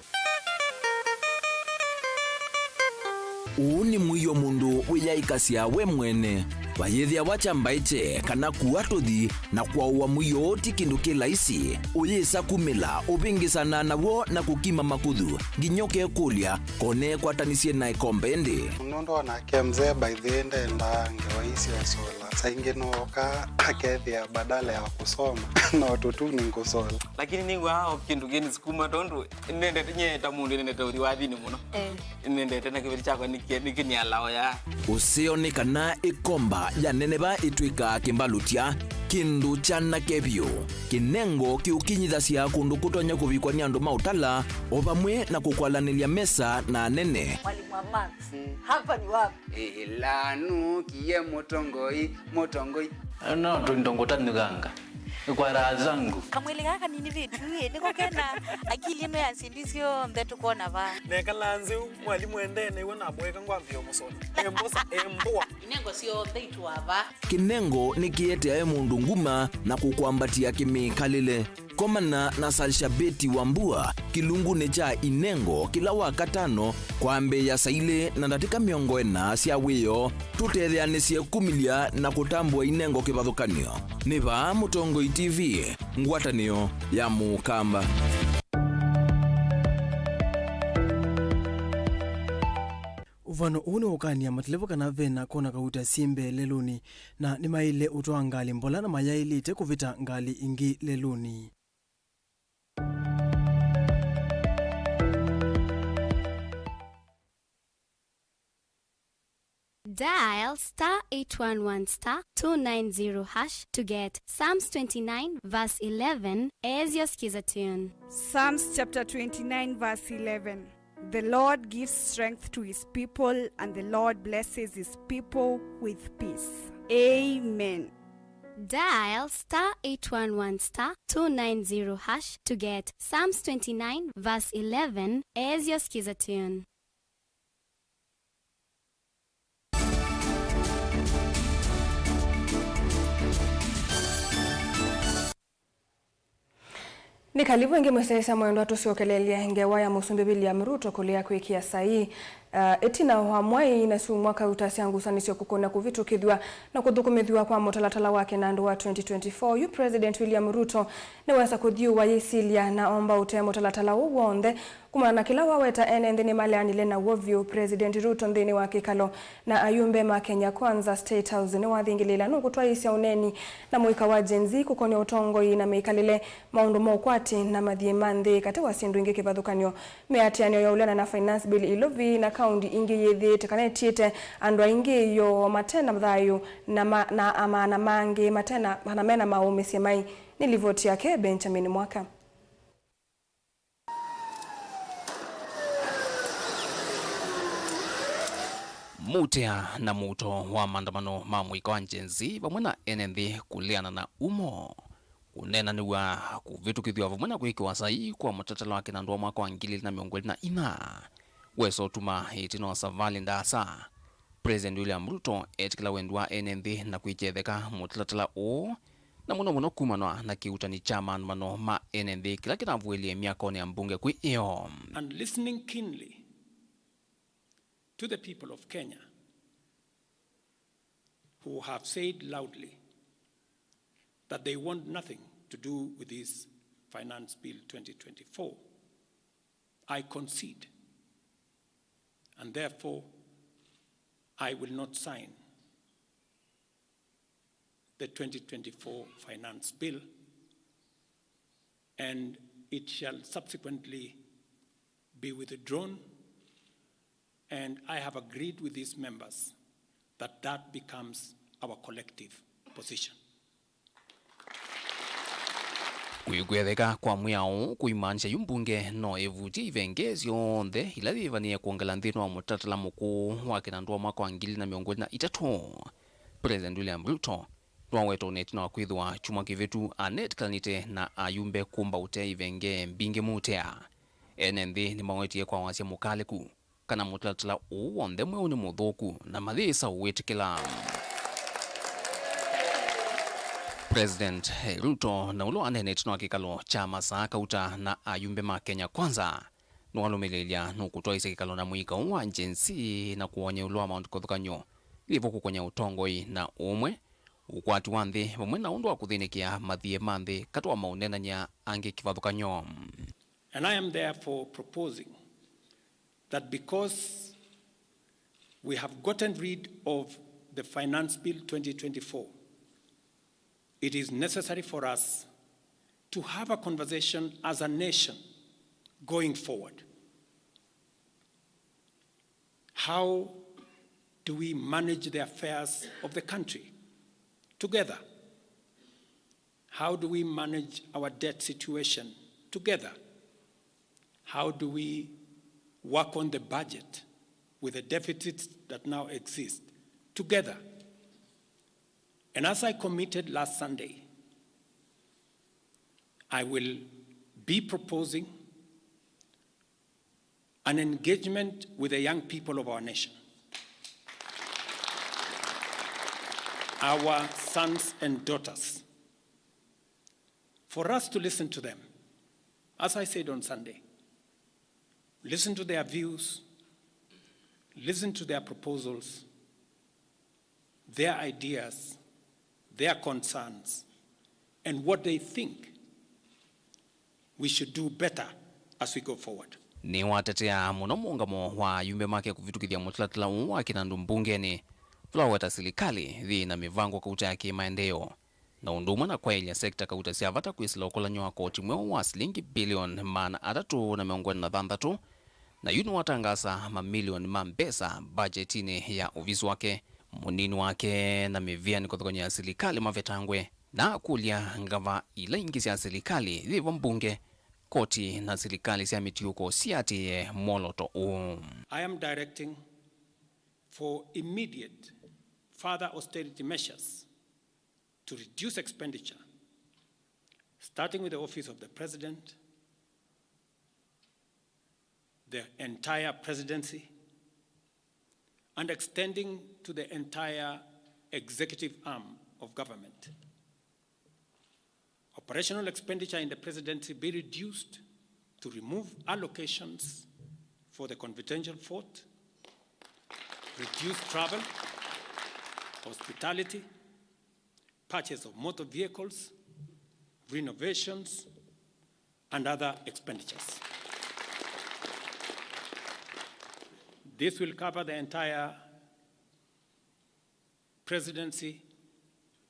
Ũũ nĩ mũio mũndũ wĩyaĩkasya we mwene. Vayĩthĩawa kya mbaĩkye kana kua tũthi, na kwaũa mũio ũũ ti kĩndũ kĩ laisi. Ũyĩsa kumĩla, ũvĩngĩsana naw'o na kũkima makuthu, nginya ũkekũlya, kone kwatanisye na ĩkombe ĩndĩ. Nũndũ onake mzee by the way ndendaa ngewa ii sya ũsola. Saa ingĩ nooka akethĩa badala ya kũsoma no tũtuni ngũsola. Lakini nĩw'aa o kĩndũ kĩnisukuma tondũ nendete, nyie ta mũndũ nendete ũthi wathinĩ mũno. Eh. Nendete na kĩveti kyakwa nĩkĩ-, nĩkĩnialao ya. Ũseo nĩ kana ĩkomba yaneneva ĩtw'ĩkaa kĩmbalũtya, kĩndũ kyanake vyũ. Kĩnengo kĩũkinyĩthasya kũndũ kũtonya kũvikwa nĩ andũ ma ũtala, o vamwe na kũkwalanĩlya mesa na anene. Mwalimu wa maths, mm, hapa ni wapi? Ĩla nũkie mũtongoi, mũtongoi. No tũindo ngũtanyũkanga. Kwa raha zangu. Kamwĩlĩ gaka kanini vitu ĩ, nĩko kena akili ĩno ya syĩndũ syonthe tũkwona vaa. Nekalaa nzeu, mwalimũ endee nĩw'o namũeka ngwambĩĩa mũsola. Embosa, embũa. Inengo syonthe itũa vaa. Kĩnengo nĩkĩeteae mũndũ nguma na kũkwambatĩa kĩmĩkalĩle. Komana na Salshabeti Wambua kĩlungunĩ kya inengo kĩla Wakatano kwambĩĩa saa ilĩ na ndatĩka mĩongo ĩna sya wĩoo. Tũtetheanĩsye kumĩlya na kũtambũa inengo kĩvathũkany'o. Nĩ vaa Mũtongoi T V, ngwatanĩo ya Mũkamba. Ũvano ũũ nĩũũkany'a mateleva kana ve na kona kauta syĩ mbee lelũnĩ, na nĩmaĩle ũtwaa ngalĩ mbola na mayaĩlĩte kũvĩta ngalĩ ingĩ lelũnĩ. Dial star eight one one star two nine zero hash to get Psalms twenty-nine verse eleven as your skiza tune. Psalms chapter twenty-nine verse eleven. The Lord gives strength to his people, and the Lord blesses his people with peace. Amen. Dial star eight one one star two nine zero hash to get Psalms twenty-nine verse eleven as your skiza tune. Nĩ kalivu ĩngĩ mwĩsyaĩĩsya mwendwa, tũsyokeleelye ngewa ya Mũsumbĩ William Ruto kũlea kwĩkĩa saii, uh, ĩtina wa mwai na syumwa kauta sya ngusanĩsyo kũkũna kũvĩtũkĩthw'a na kũthũkũmĩthw'a kwa mũtalatala wa kĩnandũ wa twenty twenty-four. Yu President William Ruto nĩwesa kũthyũũa yĩsilya na omba ũtee mũtalatala ũũ w'onthe kumana na kĩla waweta ene nthĩ nĩmaleanile naw'o vyũ. President Ruto nthĩnĩ wa kĩkalo na ayumbe ma Kenya Kwanza State House nĩwathingĩlĩĩla nũkũtwaĩĩsya ũneeni na mũika wa Gen Z kũkon'ya ũtongoi na mĩkalĩle, maũndũ ma ũkwati na mathiĩ ma nthĩ, katĩ wa syĩndũ ingĩ kĩvathũkany'o. Mĩatĩanĩo ya ũleana na Finance Bill ilovi na kaũndi ingĩ yĩthĩĩte kana ĩtiĩte andũ aingĩ yoo mate na thayũ na ma-, na amaana mangĩ mate na, kana mena maũmĩsye mai. Nĩ livoti yake Benjamin Mwaka. Mũtea na mũuto wa maandamano ma mũika wa Gen Z vamwe na ene nthĩ kũleana na umo kũneenanĩw'a kũvĩtũkĩthw'a vamwe na kwĩkĩwa saii kwa mũtalatala wa kĩnandũ wa mwaka wa ngili ilĩ na mĩongo ĩlĩ na inya wesa ũtuma ĩtina wa savalĩ ndaasa President William Ruto etĩkĩla wendi wa ene nthĩ na kwĩkyetheka mũtalatala ũũ, na mũno mũno kumanwa na kĩuutani kya maandamano ma ene nthĩ kĩla kĩnavũĩlĩe myakonĩ ya mbunge kwĩ ĩyo. And listening keenly to the people of Kenya who have said loudly that they want nothing to do with this Finance Bill twenty twenty-four, I concede, and therefore I will not sign the twenty twenty-four Finance Bill, and it shall subsequently be withdrawn, and I have agreed with these members that that becomes our collective position. Kwĩkwetheka kwa mwĩao kũimaanisya yu mbunge no ĩvutie ivenge syonthe ila yĩvanĩe kwongela nthĩnĩ wa mũtalatala mũkũũ wa kĩnandũ wa mwaka wa ngili na mĩongo ĩlĩ na itatũ. President William Ruto nĩwaweta ũnĩ ĩtina wa kwĩthĩwa kyumwa kĩvĩtu anetĩkĩlanĩte na ayumbe kũmba ũtee ivenge mbingĩ mũtea. Ene nthĩ nĩmawetie kwa wasya mũkalĩku kana mũtalatala ũũ w'onthe mweũ nĩ mũthũku na mayĩsa ũwĩtĩkĩla. President Ruto na ũla waneenete na kĩkalo kya masaa kauta na ayumbe ma Kenya Kwanza nĩwalũmĩlĩĩlya nũkũtwaĩsya kĩkalo na mũika ũũ wa Gen Z na kũwony'a ĩũlũ wa maũndũ kĩvathũkany'o yĩvo kũkũnya ũtongoi na ũmwe, ũkwati wa nthĩ vamwe na ũndũ wa kũthĩnĩkĩa mathiĩ ma nthĩ katĩ wa maũneenany'a angĩ kĩvathũkany'o. And I am therefore proposing that because we have gotten rid of the Finance Bill twenty twenty-four, it is necessary for us to have a conversation as a nation going forward. How do we manage the affairs of the country together? How do we manage our debt situation together? How do we work on the budget with the deficits that now exist together? And as I committed last Sunday, I will be proposing an engagement with the young people of our nation, our sons and daughters, for us to listen to them. As I said on Sunday, listen to their views, listen to their proposals, their ideas, their concerns, and what they think we should do better as we go forward. Nĩwatetea mũno mũũngamo wa ayumbe make kũvĩtũkĩthya mũtalatala ũũ wa kĩnandũ mbungenĩ, vala waweta silikalĩ yĩ na mĩvango kauta ya kĩmaendeeo, na ũndũ ũmwe na kwaĩlya sekta kauta sya vata kwĩsĩla ũkolany'o wa koti mweũ wa silingi bilioni maana atatũ na mĩongo ĩna na thanthatũ, na yu nĩwatangaasa mamilioni ma mbesa mbajetinĩ ya ovisi wake. Mũnini wake na mĩvĩa nĩ kũthokony'a silikalĩ mavetangwe, na akũlya ngava ila ingĩ sya silikalĩ yĩvo mbunge, koti na silikalĩ sya mĩtiũko siatĩĩe mwolooto ũũ. I am directing for immediate further austerity measures to reduce expenditure, starting with the office of the president, the entire presidency, and extending to the entire executive arm of government. Operational expenditure in the presidency be reduced to remove allocations for the confidential fort, reduce travel, hospitality, purchase of motor vehicles, renovations, and other expenditures. This will cover the entire presidency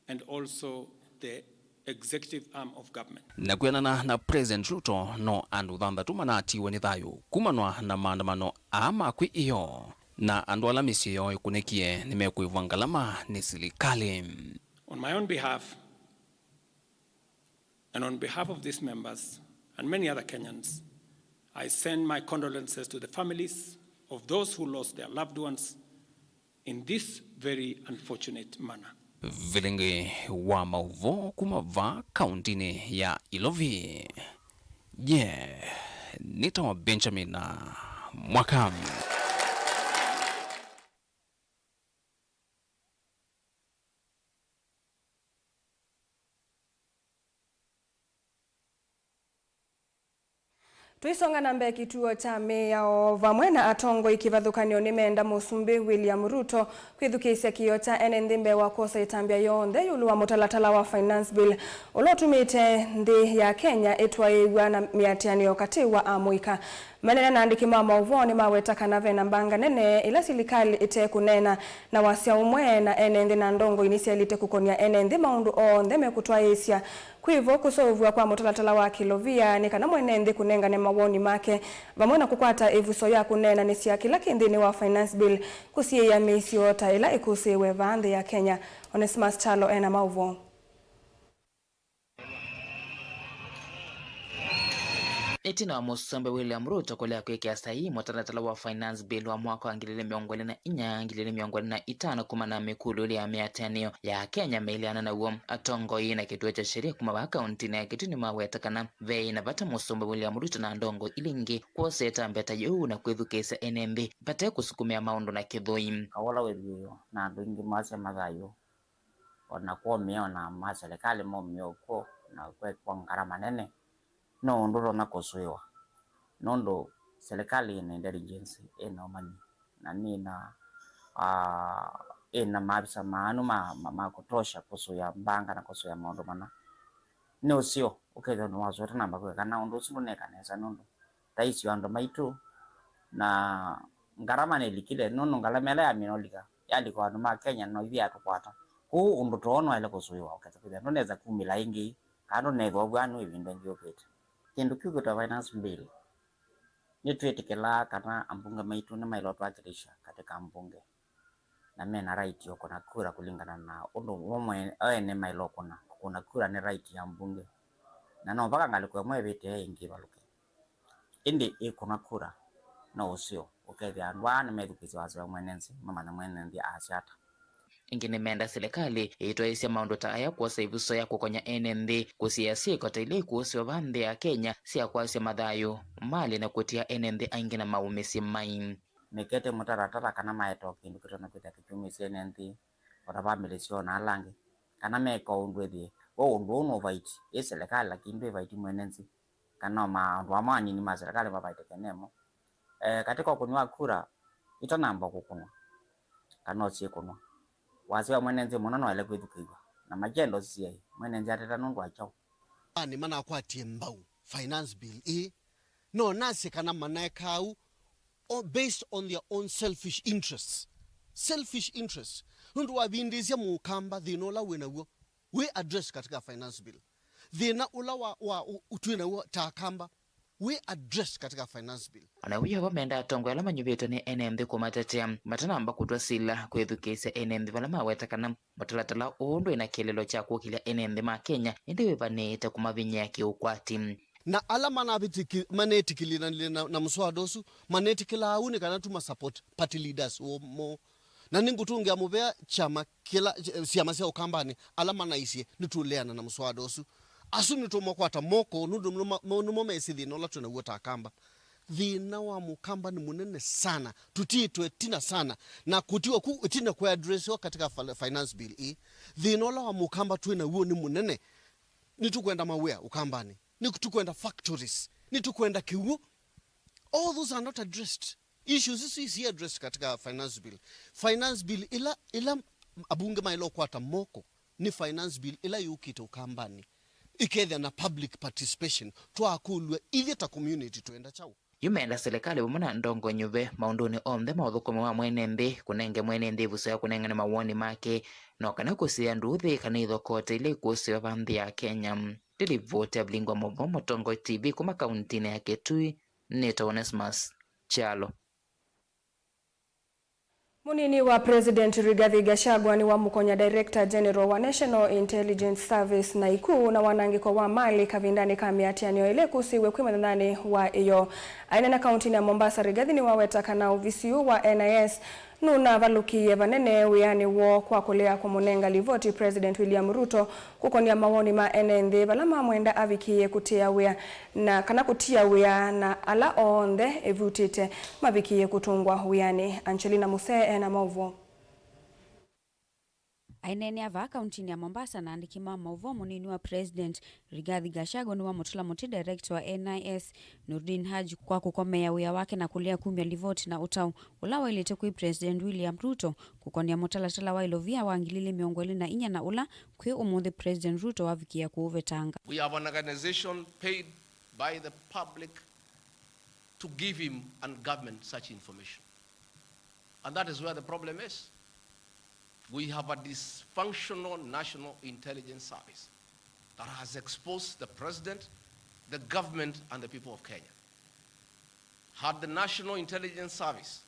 and also the executive arm of government. Na kwĩanana na President Ruto, no andũ thanthatũ manatiwe nĩ thayũ kumanwa na maandamano aa ma kwĩ ĩyoo, na andũ ala mĩsyĩ yoo ĩkunĩkie nĩmekwĩvwa ngalama nĩ silikalĩ. On my own behalf, and on behalf of these members and many other Kenyans, I send my condolences to the families of those who lost their loved ones in this very unfortunate manner. Vilingi wa maũvoo kuma vaa kauntinĩ ya Ilovi. Ye nĩtawa Benjamin Mwaka. Tũisonga na mbee, kĩtuo kya mĩao vamwe na atongoi kĩvathũkany'o nĩmeenda Mũsumbĩ William Ruto kwĩthukĩĩsya kĩĩo kya ene nthĩ mbee wa kwosa ĩtambya yonthe ĩũlũ wa mũtalatala wa Finance Bill ũla ũtumĩte nthĩ ya Kenya ĩtwaĩĩw'a na mĩatĩanĩo katĩ wa amũika. Manene na andĩki ma maũvoo nĩmaweta kana ve na mbanga nene ĩla silikalĩ ĩte kũneena na wasya ũmwe na ene nthĩ, na ndongoi nĩsyaĩlĩte kũkony'a ene nthĩ maũndũ onthe mekũtwaĩĩsya. Kwĩ vo, kũseũvw'a kwa mũtalatala wa kĩlovia nĩ kana mwene nthĩ kũnengane mawoni make vamwe na kũkwata ĩvuso ya kũneenanĩsya kĩla kĩ nthĩnĩ wa Finance Bill kũsiĩĩa mĩisyo ta ĩla ĩkũsĩĩwe vaa nthĩ ya Kenya. Onesmus Kyalo ena maũvoo. Ĩtina wa Mũsumbĩ William Ruto kũlea kwĩkĩa saii mũtalatala wa Finance Bill wa mwaka wa ngili ili mĩongo ĩlĩ na inya, ngili ili mĩongo ĩlĩ na itano kumana na mĩkũlyo ĩlĩ ya mĩatĩanĩo ya Kenya meĩleana naw'o, atongoi na kĩtuo kya sheria kuma vaa kauntinĩ ya Kitui nĩmaweta kana veĩ na vata Mũsumbĩ William Ruto na ndongoi ila ingĩ kwosa ĩtambya ta yĩu na kwĩthukĩĩsya ene nthĩ vate kũsukumĩa maũndũ na kĩthũi. Kaũ ũla wĩthĩĩwe na andũ aingĩ masya mathayũ, o na kwomĩe o na ma silikalĩ momĩe o kw'o, na kwekwa ngarama nene, no ũndũ ũtonya kũsũĩwa, nũndũ silikalĩ ĩna intelligence, ĩna ũmanyi, na nĩna, ah, ĩna maavisa maanu ma, ma, ma kũtosha kũsũĩa mbanga na kũsũĩa maũndũ mana. Nĩ ũseo ũkethĩa ũndũ wasũĩtwe namba kwĩka, na ũndũ ũsu ndũneka nesa, nũndũ thaisi wa andũ maitũ, na ngarama nĩlikile, nũndũ ngarama ĩla yamina ũlika, yalika andũ ma Kenya, no ithyĩ yatũkwata. Kwoou ũndũ too nwaĩle kũsũĩwa, ũkethĩa kwĩthĩa ndũnesa kumĩla ĩngĩ, kana ndũnethĩwa vw'anu ĩvinda ĩngĩ yũkĩte. Kĩndũ kĩu kĩtawa finance bill, nĩtwĩtĩkĩlaa kana ambunge maitũ nĩmaĩle ũtwakilisha katika mbunge. Na mena right ya kũkũna kura kũlingana na ũndũ ũmwe ene maĩle ũkũna. Kũkũna kura nĩ right ya mbunge, na no mpaka ngalĩko ĩmwe ĩvĩtĩe ĩngĩ ĩvalũke. Ĩndĩ ĩkũna kura no ũseo ũkethĩa andũ aa nĩmethukĩĩsya wasya wa mwene nthĩ, mamanya mwene nthĩ asya ata. Ĩngĩ nĩmenda silikalĩ ĩitwaĩĩsya maũndũ ta aya kwosa ĩvuso ya kũkony'a ene nthĩ kũsiĩĩa syĩko ta ila ikũsĩwa vaa nthĩ ya Kenya sya kwasya mathayũ, malĩ na kũtia ene nthĩ aingĩ na maumĩsye mai. Mekĩte mũtaratara kana maete o kĩndũ kĩtonya kwĩthĩa kĩkyumĩsya ene nthĩ, o ta vamĩlĩ syoo na ala angĩ, kana meka ũndũ ĩthĩe we ũndũ ũũ nũvaiti, ĩ silikalĩ lakini ndwĩvaiti mwene nthĩ, kana o maũndũ amwe anini ma silikalĩ mavaitĩke nemo. Eh, katika ũkũni wa kura, itanamba kũkũnwa, kana ũsyĩkũnwa, wasya wa mwene nthĩ mũno noele kwĩthukĩĩw'a, na makenda ũsiai mwene nthĩ ateta nũndũ wa kyaũ. Ani manakwatie mbau finance bill ĩĩ, no nasye kana manaekaa ũu o, based on their own selfish interests. Selfish interests. Nũndũ wavindĩĩsya mũkamba thĩna ũla wĩ naw'o wĩ address katika finance bill. Thĩna ũla wa, wa, u-, u-, twĩ naw'o ta akamba wĩ address katika finance bill. Ona wĩo vo, menda atongoi ala manyuvĩtwe nĩ ene nthĩ kũmatetea matanamba kũtw'a sila kwĩthukĩĩsya ene nthĩ vala maweta kana mũtalatala ũũ ndwĩ na kĩeleelo kya kũkĩlya ene nthĩ ma Kenya, ĩndĩ wĩvanĩĩte kũmavinyĩa kĩũkwati. Na ala manavĩtĩki-, manetĩkĩlanĩlye na, na mũswada ũsu, manetĩkĩlaa ũu nĩ kana tu ma support party leaders moo. Na nĩngũtũngĩa mũvea kyama kĩla, syama sya Ũkambanĩ ala manaisye nĩtũleana na mũswada ũsu. Asu nĩtũmakwata moko nũndũ nĩmo, nĩmo mesĩ thĩna ũla twĩ naw'o ta Akamba. Thĩna wa Mũkamba nĩ mũnene sana, tũtiĩtwe ĩtina sana, na kũtiwa ku ĩtina kũaddressiwa katika fal-, finance bill ĩĩ. Thĩna ũla wa Mũkamba twĩ naw'o nĩ mũnene. Nĩtũkwenda mawĩa Ũkambanĩ, nĩtũkwenda factories, nĩtũkwenda kĩw'ũ. All those are not addressed. Issues isu isi addressed katika finance bill. Finance bill ila, ila abunge maĩle ũkwata moko nĩ finance bill ila yũkĩte Ũkambanĩ, ĩkethĩa na public participation, twakũlw'a ithyĩ ta community twenda kyaũ? Yu menda silikalĩ vamwe na ndongo nyuve maũndũnĩ onthe ma ũthũkũmi wa mwene nthĩ, kũnenge mwene nthĩ ĩvuso ya kũnengane mawoni make, no kana kũsiĩĩa nduuthĩ kana ithokote ila ikũsĩwa vaa nthĩ ya Kenya. Ndĩlivoti ya Vilingi wa Mauvoo, Mũtongoi T V, kuma kauntinĩ ya Kitui, nĩtawa Onesmus Kyalo. Mũnini wa President Rigathi Gachagua nĩwamũkony'a Director General wa National Intelligence Service na iku na wanangĩko wa malĩ kavindanĩ ka mĩatĩanĩo ĩla ĩkũsĩiwe kwĩ mũthenyanĩ wa ĩyoo. Aineena kauntinĩ ya Mombasa, Rigathi nĩwaweta kana ovisi ũũ wa N I S nũnavalũkĩie vanene wĩanĩ woo kwa kũlea kũmũnenga livoti President William Ruto kũkony'a mawoni ma ene nthĩ vala mamwenda avikĩĩe kũtia wĩa na kana kũtia wĩa na ala onthe ĩvutĩte mavikĩĩe kũtũngwa wĩanĩ. Angelina Musee ena maũvoo. Aineenea vaa kauntinĩ ya Mombasa na andĩki ma maũvoo, mũnini wa President Rigathi Gachagua nĩwamũtũla mũtĩ director wa N I S Noordin Haji kwa kũkomeea wĩa wake na kũlea kumya livoti na ũtao ũla waĩlĩte kwĩ President William Ruto kũkonea mũtalatala wa ĩlovia wa ngili ilĩ mĩongo ĩlĩ na inya na ũla kwĩ ũmũnthĩ President Ruto wavikĩĩa kũũvetanga. We have an organization paid by the public to give him and government such information. And that is where the problem is. We have a dysfunctional National Intelligence Service that has exposed the president, the government, and the people of Kenya. Had the National Intelligence Service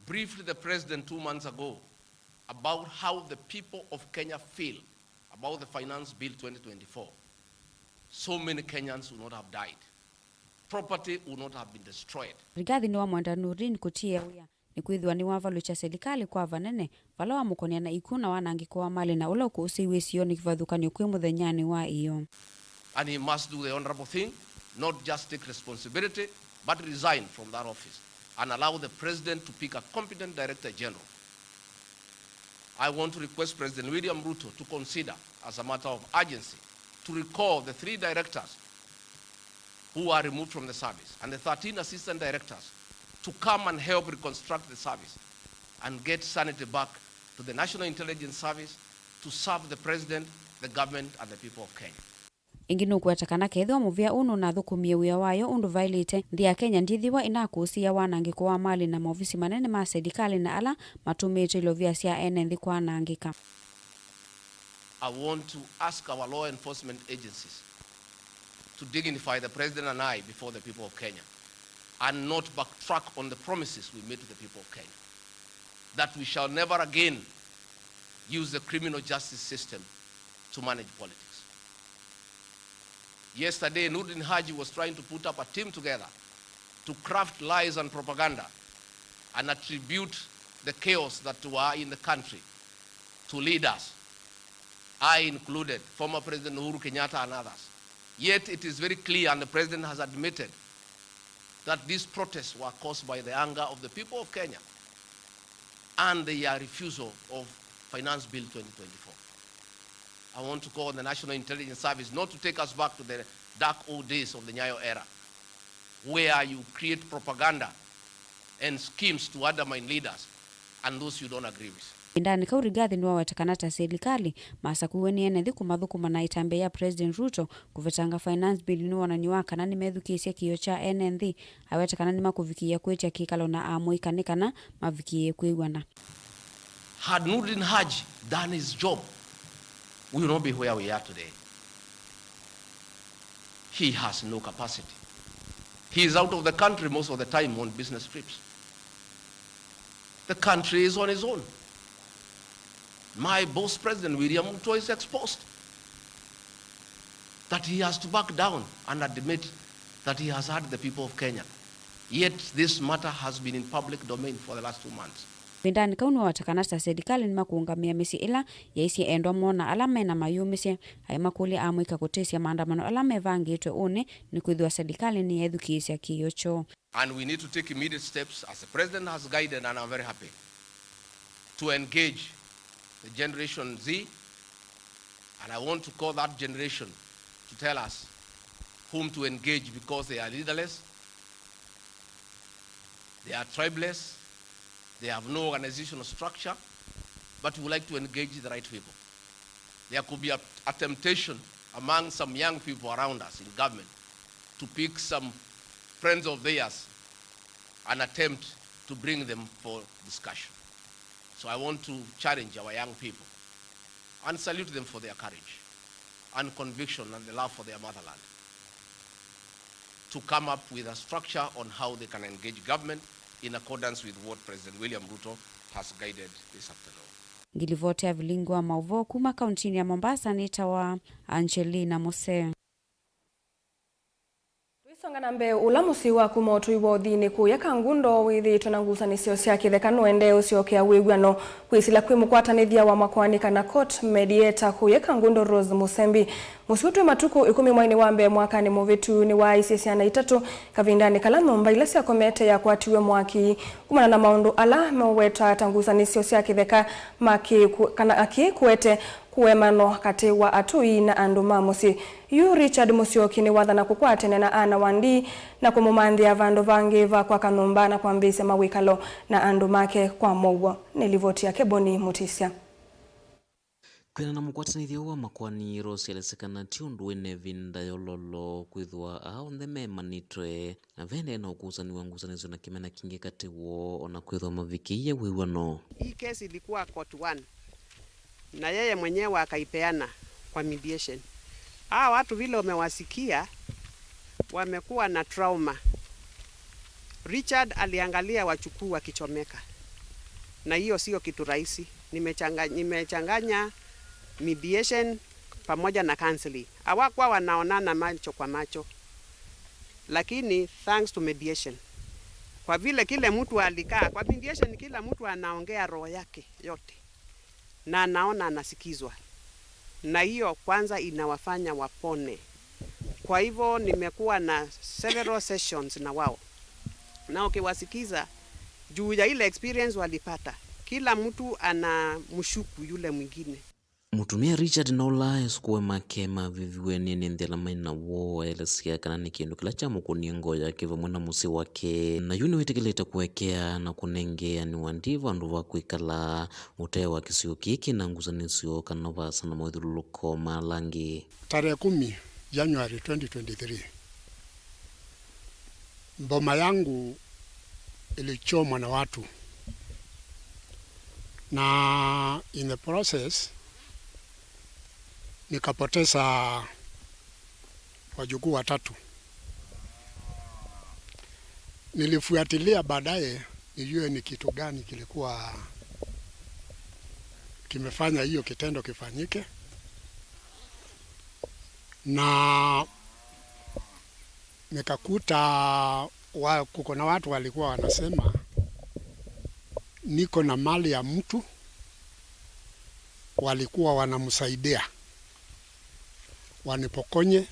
briefed the president two months ago about how the people of Kenya feel about the Finance Bill twenty twenty-four, so many Kenyans would not have died. Property would not have been destroyed. Rigathi nĩwamwenda Noordin kũtia wĩa nĩkwĩthĩwa nĩwavalũkya silikalĩ kwa vanene vala wamũkonea na ikw'ũ na wanangĩko wa malĩ na ũla ũkũsĩiwe ĩsionĩ kĩvathũkany'o kwĩ mũthenyanĩ wa ĩyoo. And he must do the honorable thing, not just take responsibility, but resign from that office and allow the president to pick a competent director general. I want to request President William Ruto to consider, as a matter of urgency, to recall the three directors who were removed from the service and the thirteen assistant directors to come and help reconstruct the service and get sanity back to the National Intelligence Service to serve the president, the government, and the people of Kenya. Ĩngĩ nũkweta kana kethĩwa mũvĩa ũũ nũnathũkũmie wĩa wayo ũndũ vaĩlĩte, nthĩ ya Kenya ndyĩthĩwa ĩnakũsĩĩa wanangĩko wa malĩ na maovisi manene ma silikalĩ na ala matũmĩĩte ilovia sya ene nthĩ kwanangĩka. I want to ask our law enforcement agencies to dignify the president and I before the people of Kenya and not backtrack on the promises we made to the people of Kenya, that we shall never again use the criminal justice system to manage politics. Yesterday, Noordin Haji was trying to put up a team together to craft lies and propaganda and attribute the chaos that were in the country to leaders, I included, former President Uhuru Kenyatta and others. Yet it is very clear, and the President has admitted, that these protests were caused by the anger of the people of Kenya and their refusal of Finance Bill twenty twenty-four. I want to call on the National Intelligence Service not to take us back to the dark old days of the Nyayo era, where you create propaganda and schemes to undermine leaders and those you don't agree with. Ĩvindanĩ kau, Rigathi nĩwaweta kana ta silikalĩ masakuiwe nĩ ene nthĩ kũmathũkũma na ĩtambya ya President Ruto kũvetanga Finance Bill nĩ wonany'o wa kana nĩmethukĩĩsye kĩĩo kya ene nthĩ. Aweta kana nĩmakũvikĩĩa kwĩtya kĩkalo na amũika nĩ kana mavikĩĩe kwĩw'ana. Had Noordin Haji done his job, we will not be where we are today. He has no capacity. He is out of the country most of the time on business trips. The country is on its own. My boss, President William Ruto, is exposed that he has to back down and admit that he has hurt the people of Kenya. Yet this matter has been in public domain for the last two months. Ĩvindanĩ kau nĩwaweta kana ta silikalĩ nĩmakũũngamĩa mĩsyĩ ĩla yaisye endwa moo na ala me na mayũmĩsye, aimakũlya amũika kũtĩsya maandamano ala mevangĩtwe ũnĩ nĩkwĩthĩwa silikalĩ nĩyeethukĩĩsya kĩĩo kyoo. And we need to take immediate steps, as the President has guided, and I'm very happy, to engage the Generation Z. And I want to call that generation to tell us whom to engage, because they are leaderless, they are tribeless, they have no organizational structure, but we would like to engage the right people. There could be a, a temptation among some young people around us in government to pick some friends of theirs and attempt to bring them for discussion. So I want to challenge our young people and salute them for their courage and conviction and the love for their motherland to come up with a structure on how they can engage government in accordance with what President William Ruto has guided this afternoon. Ngilivoti ya vilingi wa maũvoo kuma kauntinĩ ya Mombasa nĩtawa Angelina Mose. Twĩsonga na mbee, ũla mũsyĩ wa kuma ũtũi wa ũthinĩ kũya Kangundo wĩthĩĩtwe na ngusanĩsyo sya kĩtheka nũendee ũsyokea wĩw'ano. Kwĩsĩla kwĩ mũkwatanĩthya wa makoani kana court mediator kũya Kangundo, Rose Musembi, mũsyĩ ũtwĩ matukũ ĩkũmi mweinĩ wa mbee mwakanĩ mũvĩtu nĩwaaisye syana itatũ kavindanĩ kala nyũmba ila syakomete yakwatiwe mwaki kumana na maũndũ ala meũweta ta ngusanĩsyo sya kĩtheka makĩkũ-, kana akĩĩkũete kũemano katĩ wa atũi na andũ ma mũsyĩ. Yu Richard Musyoki nĩwathana kũkwatene na Anna Wandii na kũmũmanthĩa vandũ vangĩ va kwaka nyũmba na kwambĩĩsya mawĩkalo na andũ make kwa mũuo. Nĩ livoti yake Boni Mutisya. Kwĩana na mũkwatanĩthya wa makoani, Rose elesya kana ti ũndũ wĩ na ĩvinda yololo kwĩthĩwa aa onthe meemanĩtwe na vende na ũkusani wa ngusanĩsyo na kĩmena kingĩ katĩ woo, o na kwĩthĩwa mavikĩie wĩw'ano. Hii kesi ilikuwa court one, na yeye mwenyewe akaipeana kwa mediation. Hawa watu vile umewasikia, wamekuwa na trauma. Richard aliangalia wachukuu wakichomeka, na hiyo sio kitu rahisi. Nimechanga-, nimechanganya mediation pamoja na counseling. Hawakuwa wanaonana macho kwa macho, lakini thanks to mediation, kwa vile kile mtu alikaa kwa mediation, kila mtu anaongea roho yake yote na anaona anasikizwa, na hiyo kwanza inawafanya wapone. Kwa hivyo nimekuwa na several sessions na wao, na ukiwasikiza juu ya ile experience walipata, kila mtu anamshuku yule mwingine. Mũtumĩa Richard na ũla esũkũũe make maviviwe nĩ nthĩna maĩ naw'o, aelesya kana nĩ kĩndũ kĩla kyamũkũnie ngoo yake vamwe na mũsyĩ wake, na yu nĩwĩtĩkĩlĩte kũekea na kũnengeanĩwa ndi vandũ va kwĩkala ũtee wa kĩsio kĩĩ kĩna ngusanĩsyo kana vaasa na mawĩthyũlũlũko ma ala angĩ. Tarehe kumi January twenty twenty-three, boma yangu ilichomwa na watu, na in the process nikapoteza wajukuu watatu. Nilifuatilia baadaye nijue ni kitu gani kilikuwa kimefanya hiyo kitendo kifanyike, na nikakuta wa-, kuko na watu walikuwa wanasema niko na mali ya mtu, Walikuwa wanamsaidia wanipokonye,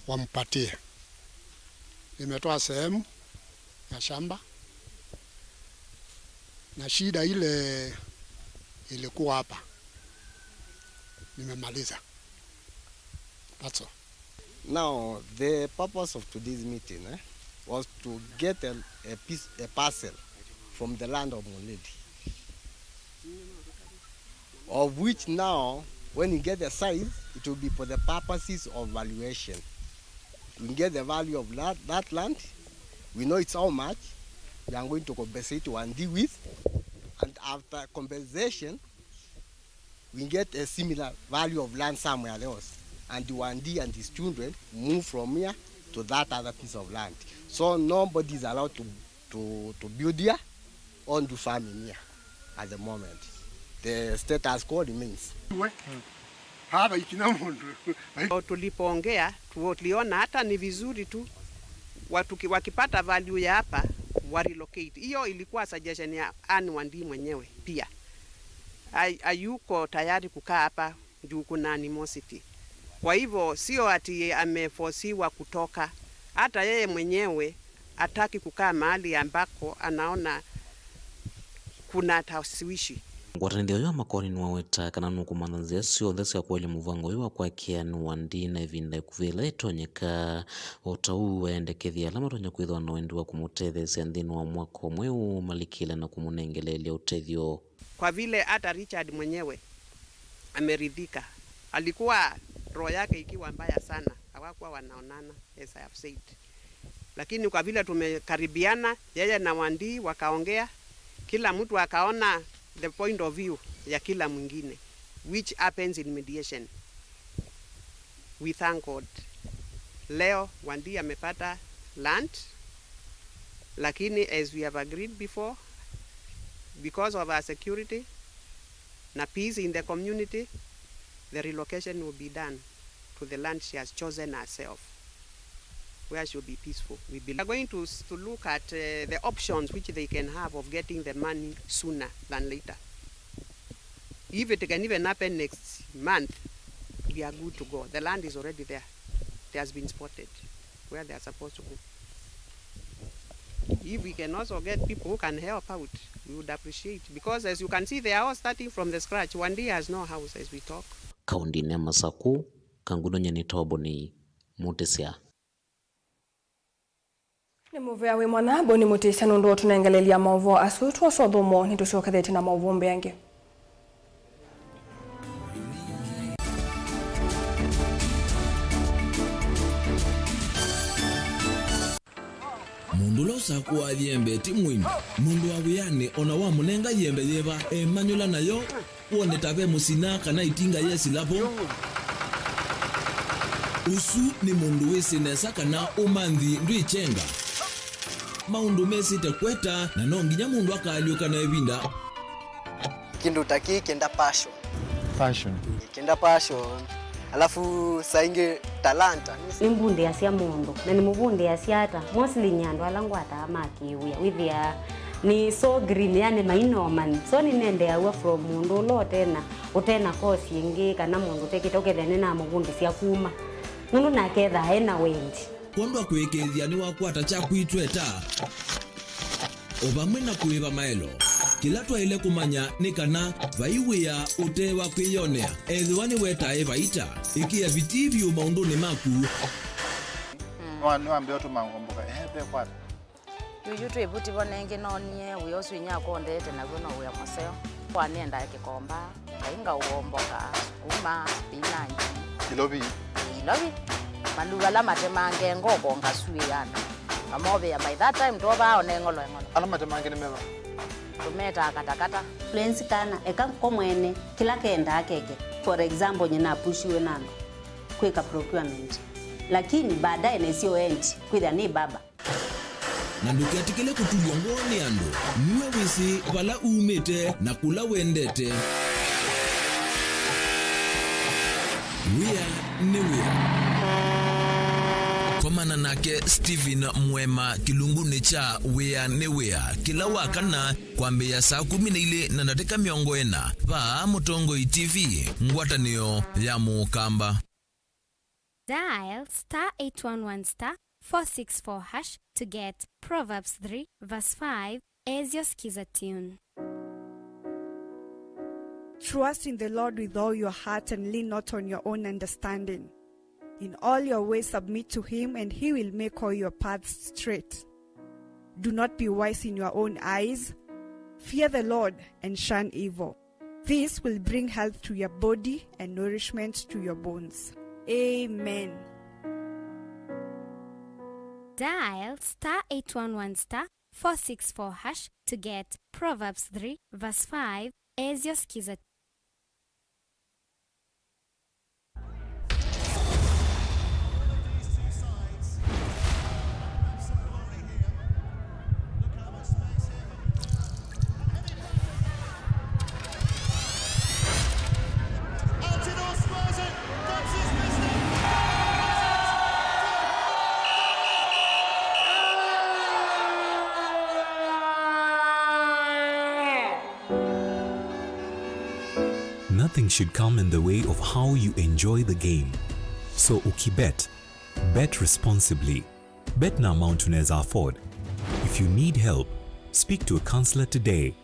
wampatie. Nimetoa sehemu ya shamba, na shida ile ilikuwa hapa nimemaliza. That's all. Now, the purpose of today's meeting, eh, was to get a, a piece, a parcel from the land of Mulili, of which now, when we get the size, it will be for the purposes of valuation. We get the value of that, that land, we know it's how much, we are going to compensate Wandi with, and after compensation, we get a similar value of land somewhere else, and Wandi and his children move from here to that other piece of land. So nobody is allowed to, to, to build here or do farming here at the moment. The status quo remains. Hapa ikina mundu. Tulipoongea, tuliona hata ni vizuri tu watuki-, wakipata value ya hapa, wa relocate. Hiyo ilikuwa suggestion ya Anne Wandi mwenyewe pia. Hay-, hayuko tayari kukaa hapa juu kuna animosity. Kwa hivyo, sio ati amefosiwa kutoka. Hata yeye mwenyewe hataki kukaa mahali ambako anaona kuna tashwishi. Ngwatanĩthya ũyũ wa Makoni nĩwaweta kana nũkũmantha nzĩa syonthe sya kũelya mũvango ũyũ wa kwakĩa Anne Wandi na ĩvinda ĩkuvĩ ĩla ĩtonyeka. O ta ũu, aendekethya ala matonya kwĩthĩwa na wendi wa kũmũtetheesya nthĩnĩ wa mwaka ũmwe ũũ malikĩle na kũmũnengeleelya ũtethyo. Kwa vile hata Richard mwenyewe ameridhika, alikuwa roho yake ikiwa mbaya sana, hawakuwa wanaonana, as I have said. Lakini kwa vile tumekaribiana, yeye na Wandi wakaongea, kila mtu akaona the point of view ya kila mwingine, which happens in mediation. We thank God. Leo Wandi amepata land, lakini as we have agreed before, because of our security na peace in the community, the relocation will be done to the land she has chosen herself, where she will be peaceful. We believe. We are going to, to look at, uh, the options which they can have of getting the money sooner than later. If it can even happen next month, we are good to go. The land is already there. It has been spotted where they are supposed to go. If we can also get people who can help out, we would appreciate, because as you can see, they are all starting from the scratch. Wandi has no house as we talk. Kaũndĩnĩ ya Masaku, Kangundo Nyeni Toboni, Mũtĩsya. Nĩ mũvea wĩ mwanya Boni Mũtĩsya nũndũ ũtũnengelelya maũvoo asu. Twosa ũthũmũo, nĩtũsyokethĩtye na maũvoo mbeange. Mũndũ ũla ũsakũaa yembe ti mũini. Mũndũ wa wĩanĩ o na wamũnenga yembe yĩva, emanyũla nayo, wone ta ve mũsina kana ĩtinga yesĩla vo. Ũsu nĩ mũndũ wĩsĩ nesa kana ũmanthi ndwĩkyenga. Maũndũ mesĩte kweta, na no nginya mũndũ akaalyũka na ĩvinda. Kĩndũ ta kĩĩ kĩenda passion. Passion. Kĩenda passion. Alafu saa ingĩ talanta. Nĩmbundĩasya mũndũ, na nĩmũvundĩasya ata? Mostly nĩ andũ ala ngwataa ma kĩwĩa. Wĩthĩaa nĩ so green, yani mainomani. So nĩnendeaw'a from mũndũ ũla ũtena, ũtena course ĩngĩ, kana mũndũ ũtekĩte, ũkethĩa nĩnamũvundĩsya kuma. Nũndũ nake ethaa ena wendi. Kwondwa kũĩkĩĩthya nĩwakwata kyaku itweta, o vamwe na kũĩva maelo. Kĩla twaĩle kũmanya nĩ kana vai wĩa ũte wa kwĩyonea. Ethĩwa nĩwetae vaita, ĩkĩa vitii vyũ maũndũnĩ maku. Nĩwa-, nĩwambĩa ũtũma ngomboka, ehe, ve kwata. Yuyu twĩ vuti vo nengĩ noonie wĩa ũsu inyia akũndeete naw'o no wĩa mũseo. Kwa nĩendaa kĩkomba. Ngai ngaũomboka, sukuma, spinach. Ilovi? Ĩĩ, ilovi. Maluva ala matemange ngoko ngasuĩana. Ngamovĩa by that time twovaa one ng'olo eng'olo. Ala matemange nĩ meva? Tũmetaa katakata. Influence kana eka ko mwene kĩla kendaa keke. For example, nyina apushiwe na andũ kwĩka procurement. Lakini baadaye nesio endi kwĩthĩa nĩ baba. Na ndũketĩkĩle kũtulw'a ngoo nĩ andũ. Nue wĩsĩ vala umĩte na kũla wendete. Wĩa nĩ wĩa. Kwa Mana nake Stephen Mwema kĩlungunĩ kya Wĩa nĩ Wĩa kĩla wa kana kwambĩĩa saa kũmi na ilĩ na ndatĩka mĩongo ĩna vaa Mũtongoi T V, ngwatanĩo ya Mũkamba. Dial star eight one one star four six four hash to get Proverbs three verse five as your Skiza tune. Trust in the Lord with all your heart and lean not on your own understanding. In all your ways submit to him, and he will make all your paths straight. Do not be wise in your own eyes. Fear the Lord and shun evil. This will bring health to your body and nourishment to your bones. Amen. Dial star eight one one star four six four hash to get Proverbs three verse five as your Skiza. Nothing should come in the way of how you enjoy the game. So ukibet, bet responsibly. Bet na amount unaweza afford. If you need help, speak to a counselor today.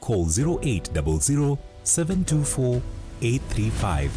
Call zero eight double zero, seven two four, eight three five.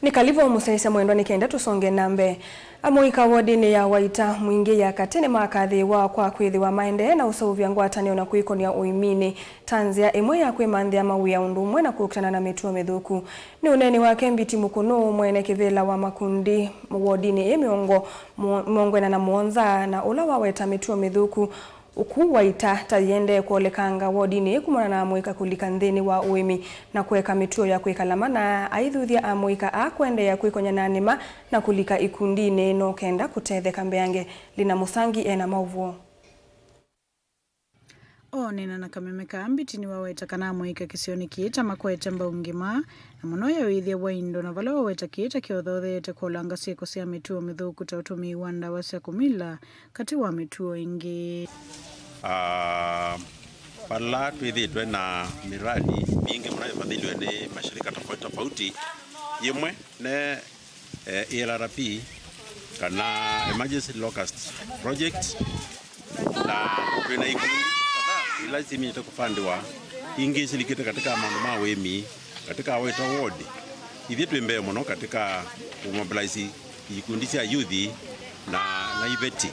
Nĩ kalivu mũsyaĩĩsya mwendwa, nĩ kenda tũsonge na mbee. Amũika wodinĩ ya Waita Mwingĩ ya katĩ nĩmakathĩĩwa kwa kwĩthĩwa maendee na ũseũvya ngwatanĩo na kwĩkony'a ũiminĩ ta nzĩa ĩmwe ya kwĩmanthĩa mawĩa ũndũ ũmwe na kũkitana na mĩtuo mĩthũku. Nĩ ũneeni wake Mbiti Mũkũnũ, mwene kĩvĩla wa makundi wodinĩ ĩ mĩongo, mĩongo ĩna na mũonza, na ũla waweta mĩtuo mĩthũku. Ũkuu wa ita ta yĩendee kwolekanga wodinĩ ĩĩ kumana na amũika kũlika nthĩnĩ wa ũĩmi na kũeka mĩtuo ya kwĩkala mana, aithuthya amũika aa kũendeea kwĩkony'a na nĩma na kũlika ikundinĩ no kenda kũtetheka mbeange. Lina Mũsangi ena maũvoo. Oonena na kameme kaa, Mbiti nĩwaweta kana amũika kĩsionĩ kĩĩ ta makwete mbau ngima, na mũno ya ũĩthya wa indo, na vala waweta kĩĩ ta kĩothootheete kũolanga syĩko sya mĩtuo mĩthũku ta ũtũmĩi wa ndawa sya kũmila, katĩ wa mĩtuo ĩngĩ. Ah, vala twĩthĩĩtwe na miradi mingĩ mũno ĩvathĩliwe nĩ mashirika tofauti tofauti, yĩmwe ne, eh, A L R P kana Emergency Locust Project, na twĩ na ikundi kadhaa ila siminĩte kũfandiwa, ingĩ silikĩte katika maũndũ ma ũĩmi, katika Waita ward. Ithyĩ twĩ mbee mũno katika kũmobilize ikundi sya yuthi na, na iveti,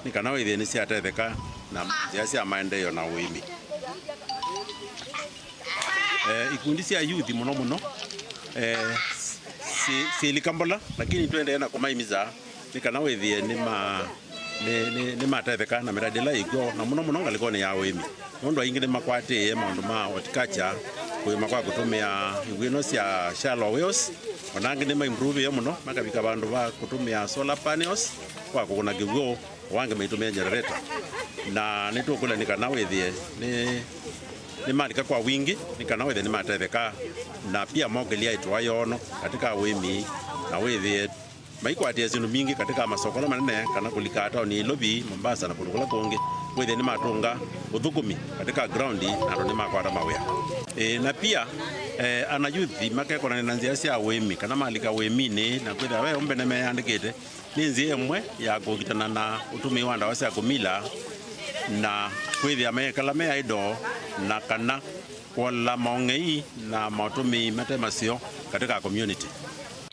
nĩ kana wĩthĩe nĩsyatetheka na nzĩa sya maendeeo na ũĩmi. Eh, ikundi sya yuthi mũno mũno, eh, si-, syĩlika mbola, lakini tũendee na kũmaimisa nĩ kana wĩthĩe nĩma-, nĩ, nĩ, nĩmatetheka na mĩradi ĩla ĩkw'o, na mũno mũno ngalĩkonĩ ya ũĩmi, nũndũ aingĩ nĩmakwatĩĩe maũndũ ma horticulture, kũĩma kwa kũtũmĩa iw'ũ ino sya shallow wells, o na angĩ nĩmaimprove mũno makavika vandũ va kũtũmĩa solar panels kwa kũkũna kĩw'ũ, o angĩ maitũmĩa generator. Na nĩtũkũlya nĩ kana wĩthĩe nĩ, nĩmalika kwa wingĩ, nĩ kana wĩthĩe nĩmatetheka, na pia mokĩlya ĩtũa yoono katika ũĩmi, na wĩthĩe maikwatĩĩa syĩndũ mbingĩ katika masoko ala manene, kana kũlika taoni ya Nairobi, Mombasa na kũndũ kũla kũngĩ, wĩthĩe nĩmatũnga ũthũkũmi katika ground na andũ nĩmakwata mawĩa. Ĩĩ, na pia, eh, ana youth makekonanĩa na nzĩa sya ũĩmi, kana malika ũĩminĩ na kwĩthĩa ve ũmbe nĩmeyandĩkĩte, nĩ nzĩa ĩmwe ya kũkitana na ũtũmĩi wa ndawa sya kũmila, na kwĩthĩa meekala me idle, na kana kũola maũng'ei na maũtũmĩi mate maseo katika community.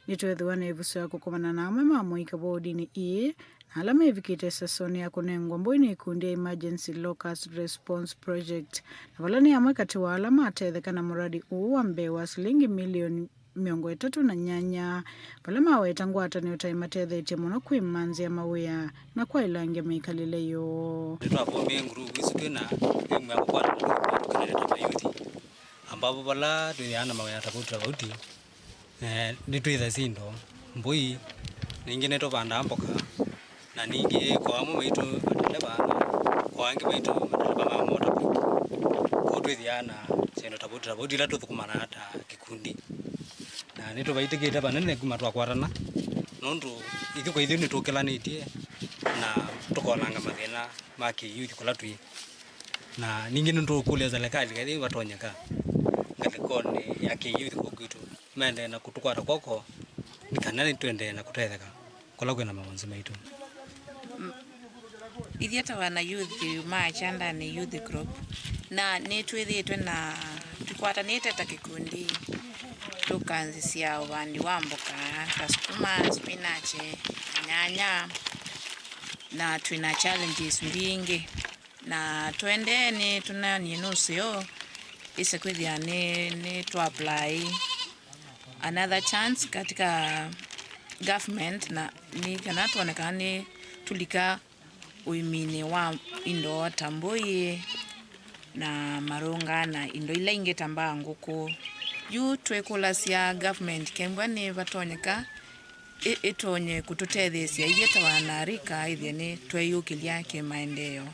Nĩtweethĩwa na ĩvuso ya kũkomana na amwe ma mũika vondinĩ ĩĩ, na ala mevikĩte ĩsesonĩ ya kũnengwa mbũi nĩ ikundi ya Emergency Locust Response Project, na vala nĩ amwe katĩ wa ala matetheka na mũradi ũũ wa mbee wa silingi milioni mĩongo ĩtatũ na nyanya, vala maweta ngwatanĩo ta ĩmatethetye mũno kwĩmanzĩa mawĩa na kwaĩlangya mĩkalĩle yoo. Nĩtwavomie nguruvu isu twĩ na ĩmwe ya kũkwata tũkenete ta mayuthi, ambapo vala twĩthĩaa na mawĩa tofauti tofauti, eh, nĩtwĩthasya indo, mbũi, ningĩ nĩtũvandaa mboka, na ningĩ kwa amwe maitũ mateleva, na kwa angĩ maitũ mateleva ma motorbike. Kwoou twĩthĩaa na syĩndũ tofauti tofauti ila tũthũkũmanaa ta kĩkundi. Na nĩtũvaitĩkĩte vanene kuma twakwatana, nũndũ ithyĩ kwa ithyĩ nĩtũkĩlanĩtye na tũkonanga mathĩna ma kĩ-youth kũla twĩ. Na ningĩ nĩtũkũlya serikali kethĩ vatonyeka ngalĩkonĩ ya kĩ-youth kũu kwitũ, maendee na kũtũkwata kw'oko nĩ kana nĩtũendee na kũtetheka kũla kwĩna mawonzi maitũ. Ithyĩ ta wana youth ma Chandanĩ youth group, na nĩtwĩthĩĩtwe na tũkwatanĩte ta kĩkundi, tũkanzĩsya ũvandi wa mboka ta sukuma, spinach, nyanya, na twĩna challenges mbingĩ. Na tũendee nĩ tũnanie nũseo ĩse kwĩthĩa nĩ, nĩ twa apply another chance katika government, na nĩ kana twone kana nĩ tũlika ũiminĩ wa indo ta mbũi na marũnga na indo ila ingĩ ta mbaa ngũkũ. Yu twĩkũlasya government kembwa nĩ vatonyeka ĩ-, ĩtonye kũtũtetheesya ithyĩ ta wanarika ĩthĩe nĩ tweeyũkĩlya kĩmaendeeo.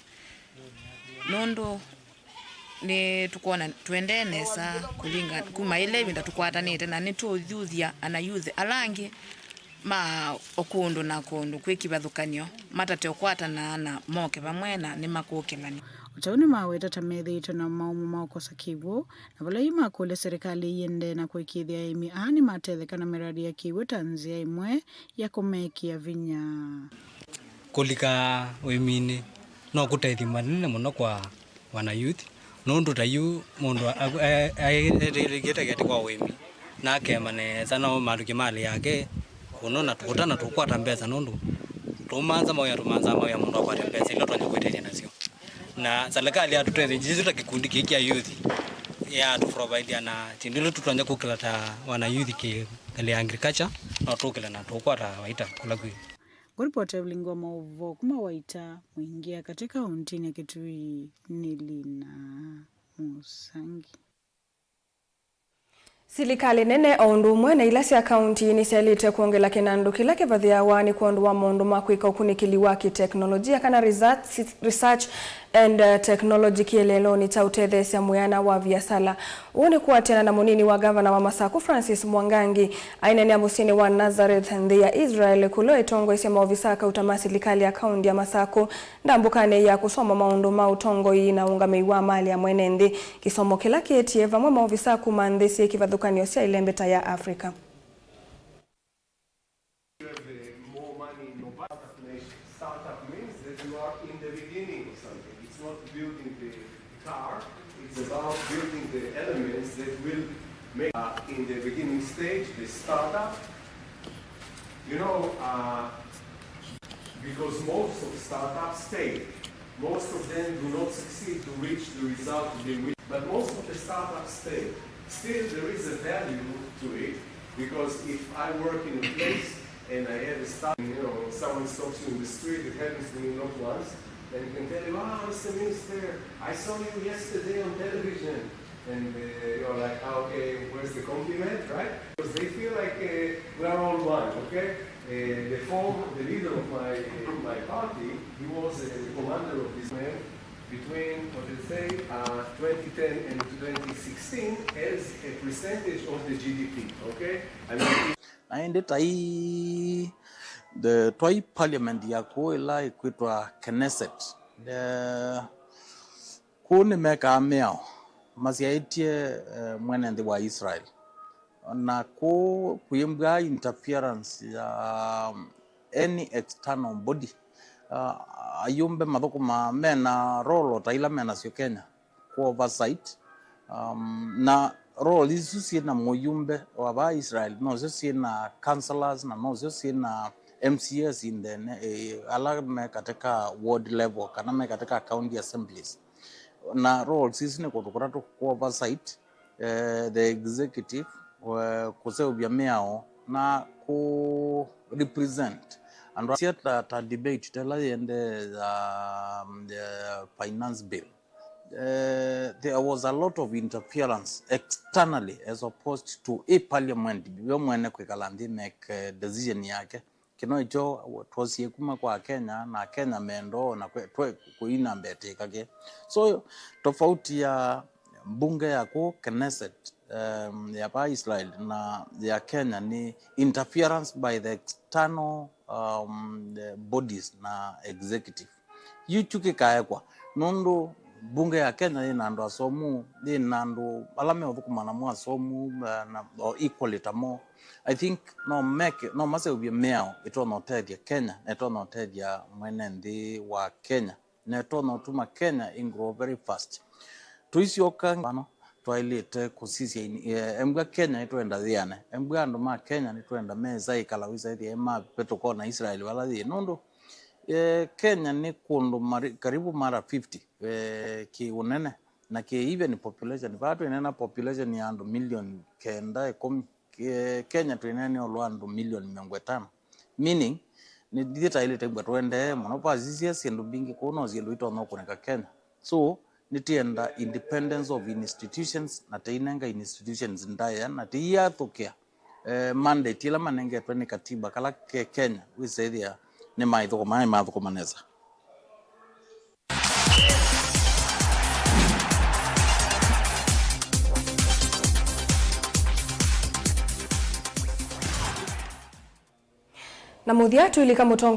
Nũndũ nĩtũkwona tũendee nesa kũlinga kuma ĩla ĩvinda tũkwatanĩte, na nĩtũũthuthya ana youth ala angĩ ma o kũndũ na kũndũ kwĩ kĩvathũkany'o matate ũkwatana na moke vamwe na nĩmakũkĩlany'a. O ta ũu nĩmaweta ta methĩĩtwe na maũmũ ma ũkosa kĩw'ũ, na vala yu makũlya serikali ĩendee na kũĩkĩĩthya aĩmi aa nĩmatetheka na mĩradi ya kĩw'ũ ta nzĩa ĩmwe ya kũmekĩa vinya. Kũlika ũĩminĩ no kũtethye manene mũno kwa wana youth, nũndũ ta yu mũndũ a-, a-, a-, aĩlĩkĩte kĩatĩ kwa ũĩmi, na akema nesa, no malũke malĩ yake kũno na tũkũta na tũkwata mbesa, nũndũ tũmanza mawĩa, tũmanza mawĩa mũndũ akwate mbesa ila ũtonya kwĩtethya nasyo. Na serikali yatũtethya, jisu ta kĩkundi kĩĩ kya youth, yatũprovidea na kĩndũ ĩla tũtonya kũkĩla ta wana youth kĩ ngalĩ ya agriculture, no tũkĩle na tũkwata waita kũla kwĩ. Ngũripota ũlingi wa maũvoo kuma Waita, Mwingia, katika kaunti ya Kitui, nĩ Lina Musangi. Silikalĩ nene o ũndũ ũmwe na ila sya kaunti nĩsyaĩlĩte kwongela kĩnandũ kĩla kĩvathĩawa nĩ kwondũ wa maũndũ ma kwĩka ũkunĩkĩli wa kĩteknolojia kana research, research and, uh, technology kĩeleelonĩ kya ũtetheesya mwĩana wa viasala. Ũu nĩ kũatĩana na mũnini wa ngavana wa Masaku Francis Mwangangi aineenea mũsyĩnĩ wa Nazareth nthĩ ya Israel, kũla ĩtongoesye maovisa kauta ma silikalĩ ya kaunti ya Masaku ndambũkanĩ ya kũsoma maũndũ ma ũtongoi na ũngamĩi wa mali ya mwene nthĩ, kĩsomo kĩla kĩetie vamwe maovisa kuma nthĩ syĩ kĩvathũkany'o sya ĩlembeta ya Africa. You have, uh, more money in mobile. Startup nation. Startup means that you are in the beginning of something. It's not building the car. It's about building the elements that will make, uh, in the beginning stage, the startup. You know, uh, because most of startups fail. Most of them do not succeed to reach the result they wish, but most of the startups fail. Still, there is a value to it, because if I work in a place and I have a start, you know, someone stops you in the street, it happens to me not once, and he can tell you, "Ah, Mister Minister, I saw you yesterday on television." And, uh, you're like, "Ah, okay, where's the compliment," right? Because they feel like, uh, we are all one, okay? Uh, the form, the leader of my, uh, my party, he was, uh, the commander of this man between, what did they say, uh, twenty ten and twenty sixteen as a percentage of the G D P, okay? I mean, na ĩndĩ ta ii, the, twai parliament ya kũu ĩla ĩkwĩtwa Knesset, the, kũu nĩmekaa mĩao masyaĩtye, eh, mwene nthĩ wa Israel. Na kũu kũimbwa interference ya any external body, Uh, ayumbe mathũkũmaa mena role o ta ila menasyo Kenya, ku oversight. Um, na role isu syĩna mũyumbe wa vaa Israel, nosyo syĩna councillors, na nosyo syĩna M C As in the ne-, eh, ala me katika ward level, kana me katika county assemblies. Na roles isu nĩ kũndũ kũtatũ: ku oversight, eh, the executive, eh, kũseũvya mĩao, na ku represent andũ asu ta, ta debate ta ĩla yĩendee ya, um, the finance bill. Eh, there was a lot of interference externally as opposed to a parliament yo mwene kwĩkala nthĩ make, eh, decision yake. Kĩno ĩkyo twosie kuma kwa Kenya, na Kenya mendoo na kwe-, twe-, kũina mbetĩka kĩ. So, tofauti ya mbunge ya kũ Knesset, um, ya pa Israel na ya Kenya nĩ interference by the external, um, the bodies na executive. Yu kyu kĩkaekwa, nũndũ mbunge ya Kenya yĩ na andũ asomu, yĩ na andũ ala meũthũkũma namo asomu, eh, na, o equally tamo. I think no meke, no maseũvye mĩao ĩtonya ũtethya Kenya, na ĩtonya ũtethya mwene nthĩ wa Kenya, na ĩtonya ũtuma Kenya ĩ grow very fast. Tũisyoka vano, twaĩlĩte kũsisya ini-, eh, embwa Kenya nĩtwenda yĩane. Embwa andũ ma Kenya nĩtwenda mesa ĩkala wĩsa ĩthĩa mavĩtũka na Israel vala yĩ. Nũndũ, eh, Kenya nĩ kũndũ mari-, karibu mara fifty, eh, kĩ ũnene, na kĩ even population. Vaa twĩneena population ya andũ milioni kenda, ĩkũmi. Ke-, Kenya twĩneena ĩũlũ wa andũ milioni mĩongo ĩtano. Meaning, nĩ ithyĩ taĩlĩte mbwa tũendee mũno. Vasisya syĩndũ mbingĩ kũu, no syĩndũ itonya ũkũnĩka Kenya. So, nĩtĩenda independence of institutions, na tĩinenga institutions ndaĩa, na tĩiathũkĩa, eh, mandate ĩla manengetwe nĩ katiba kala ke Kenya, wĩsethĩa nĩmaithũkũma, nĩmathũkũma nesa. Na mũthya, twĩlika mũtongo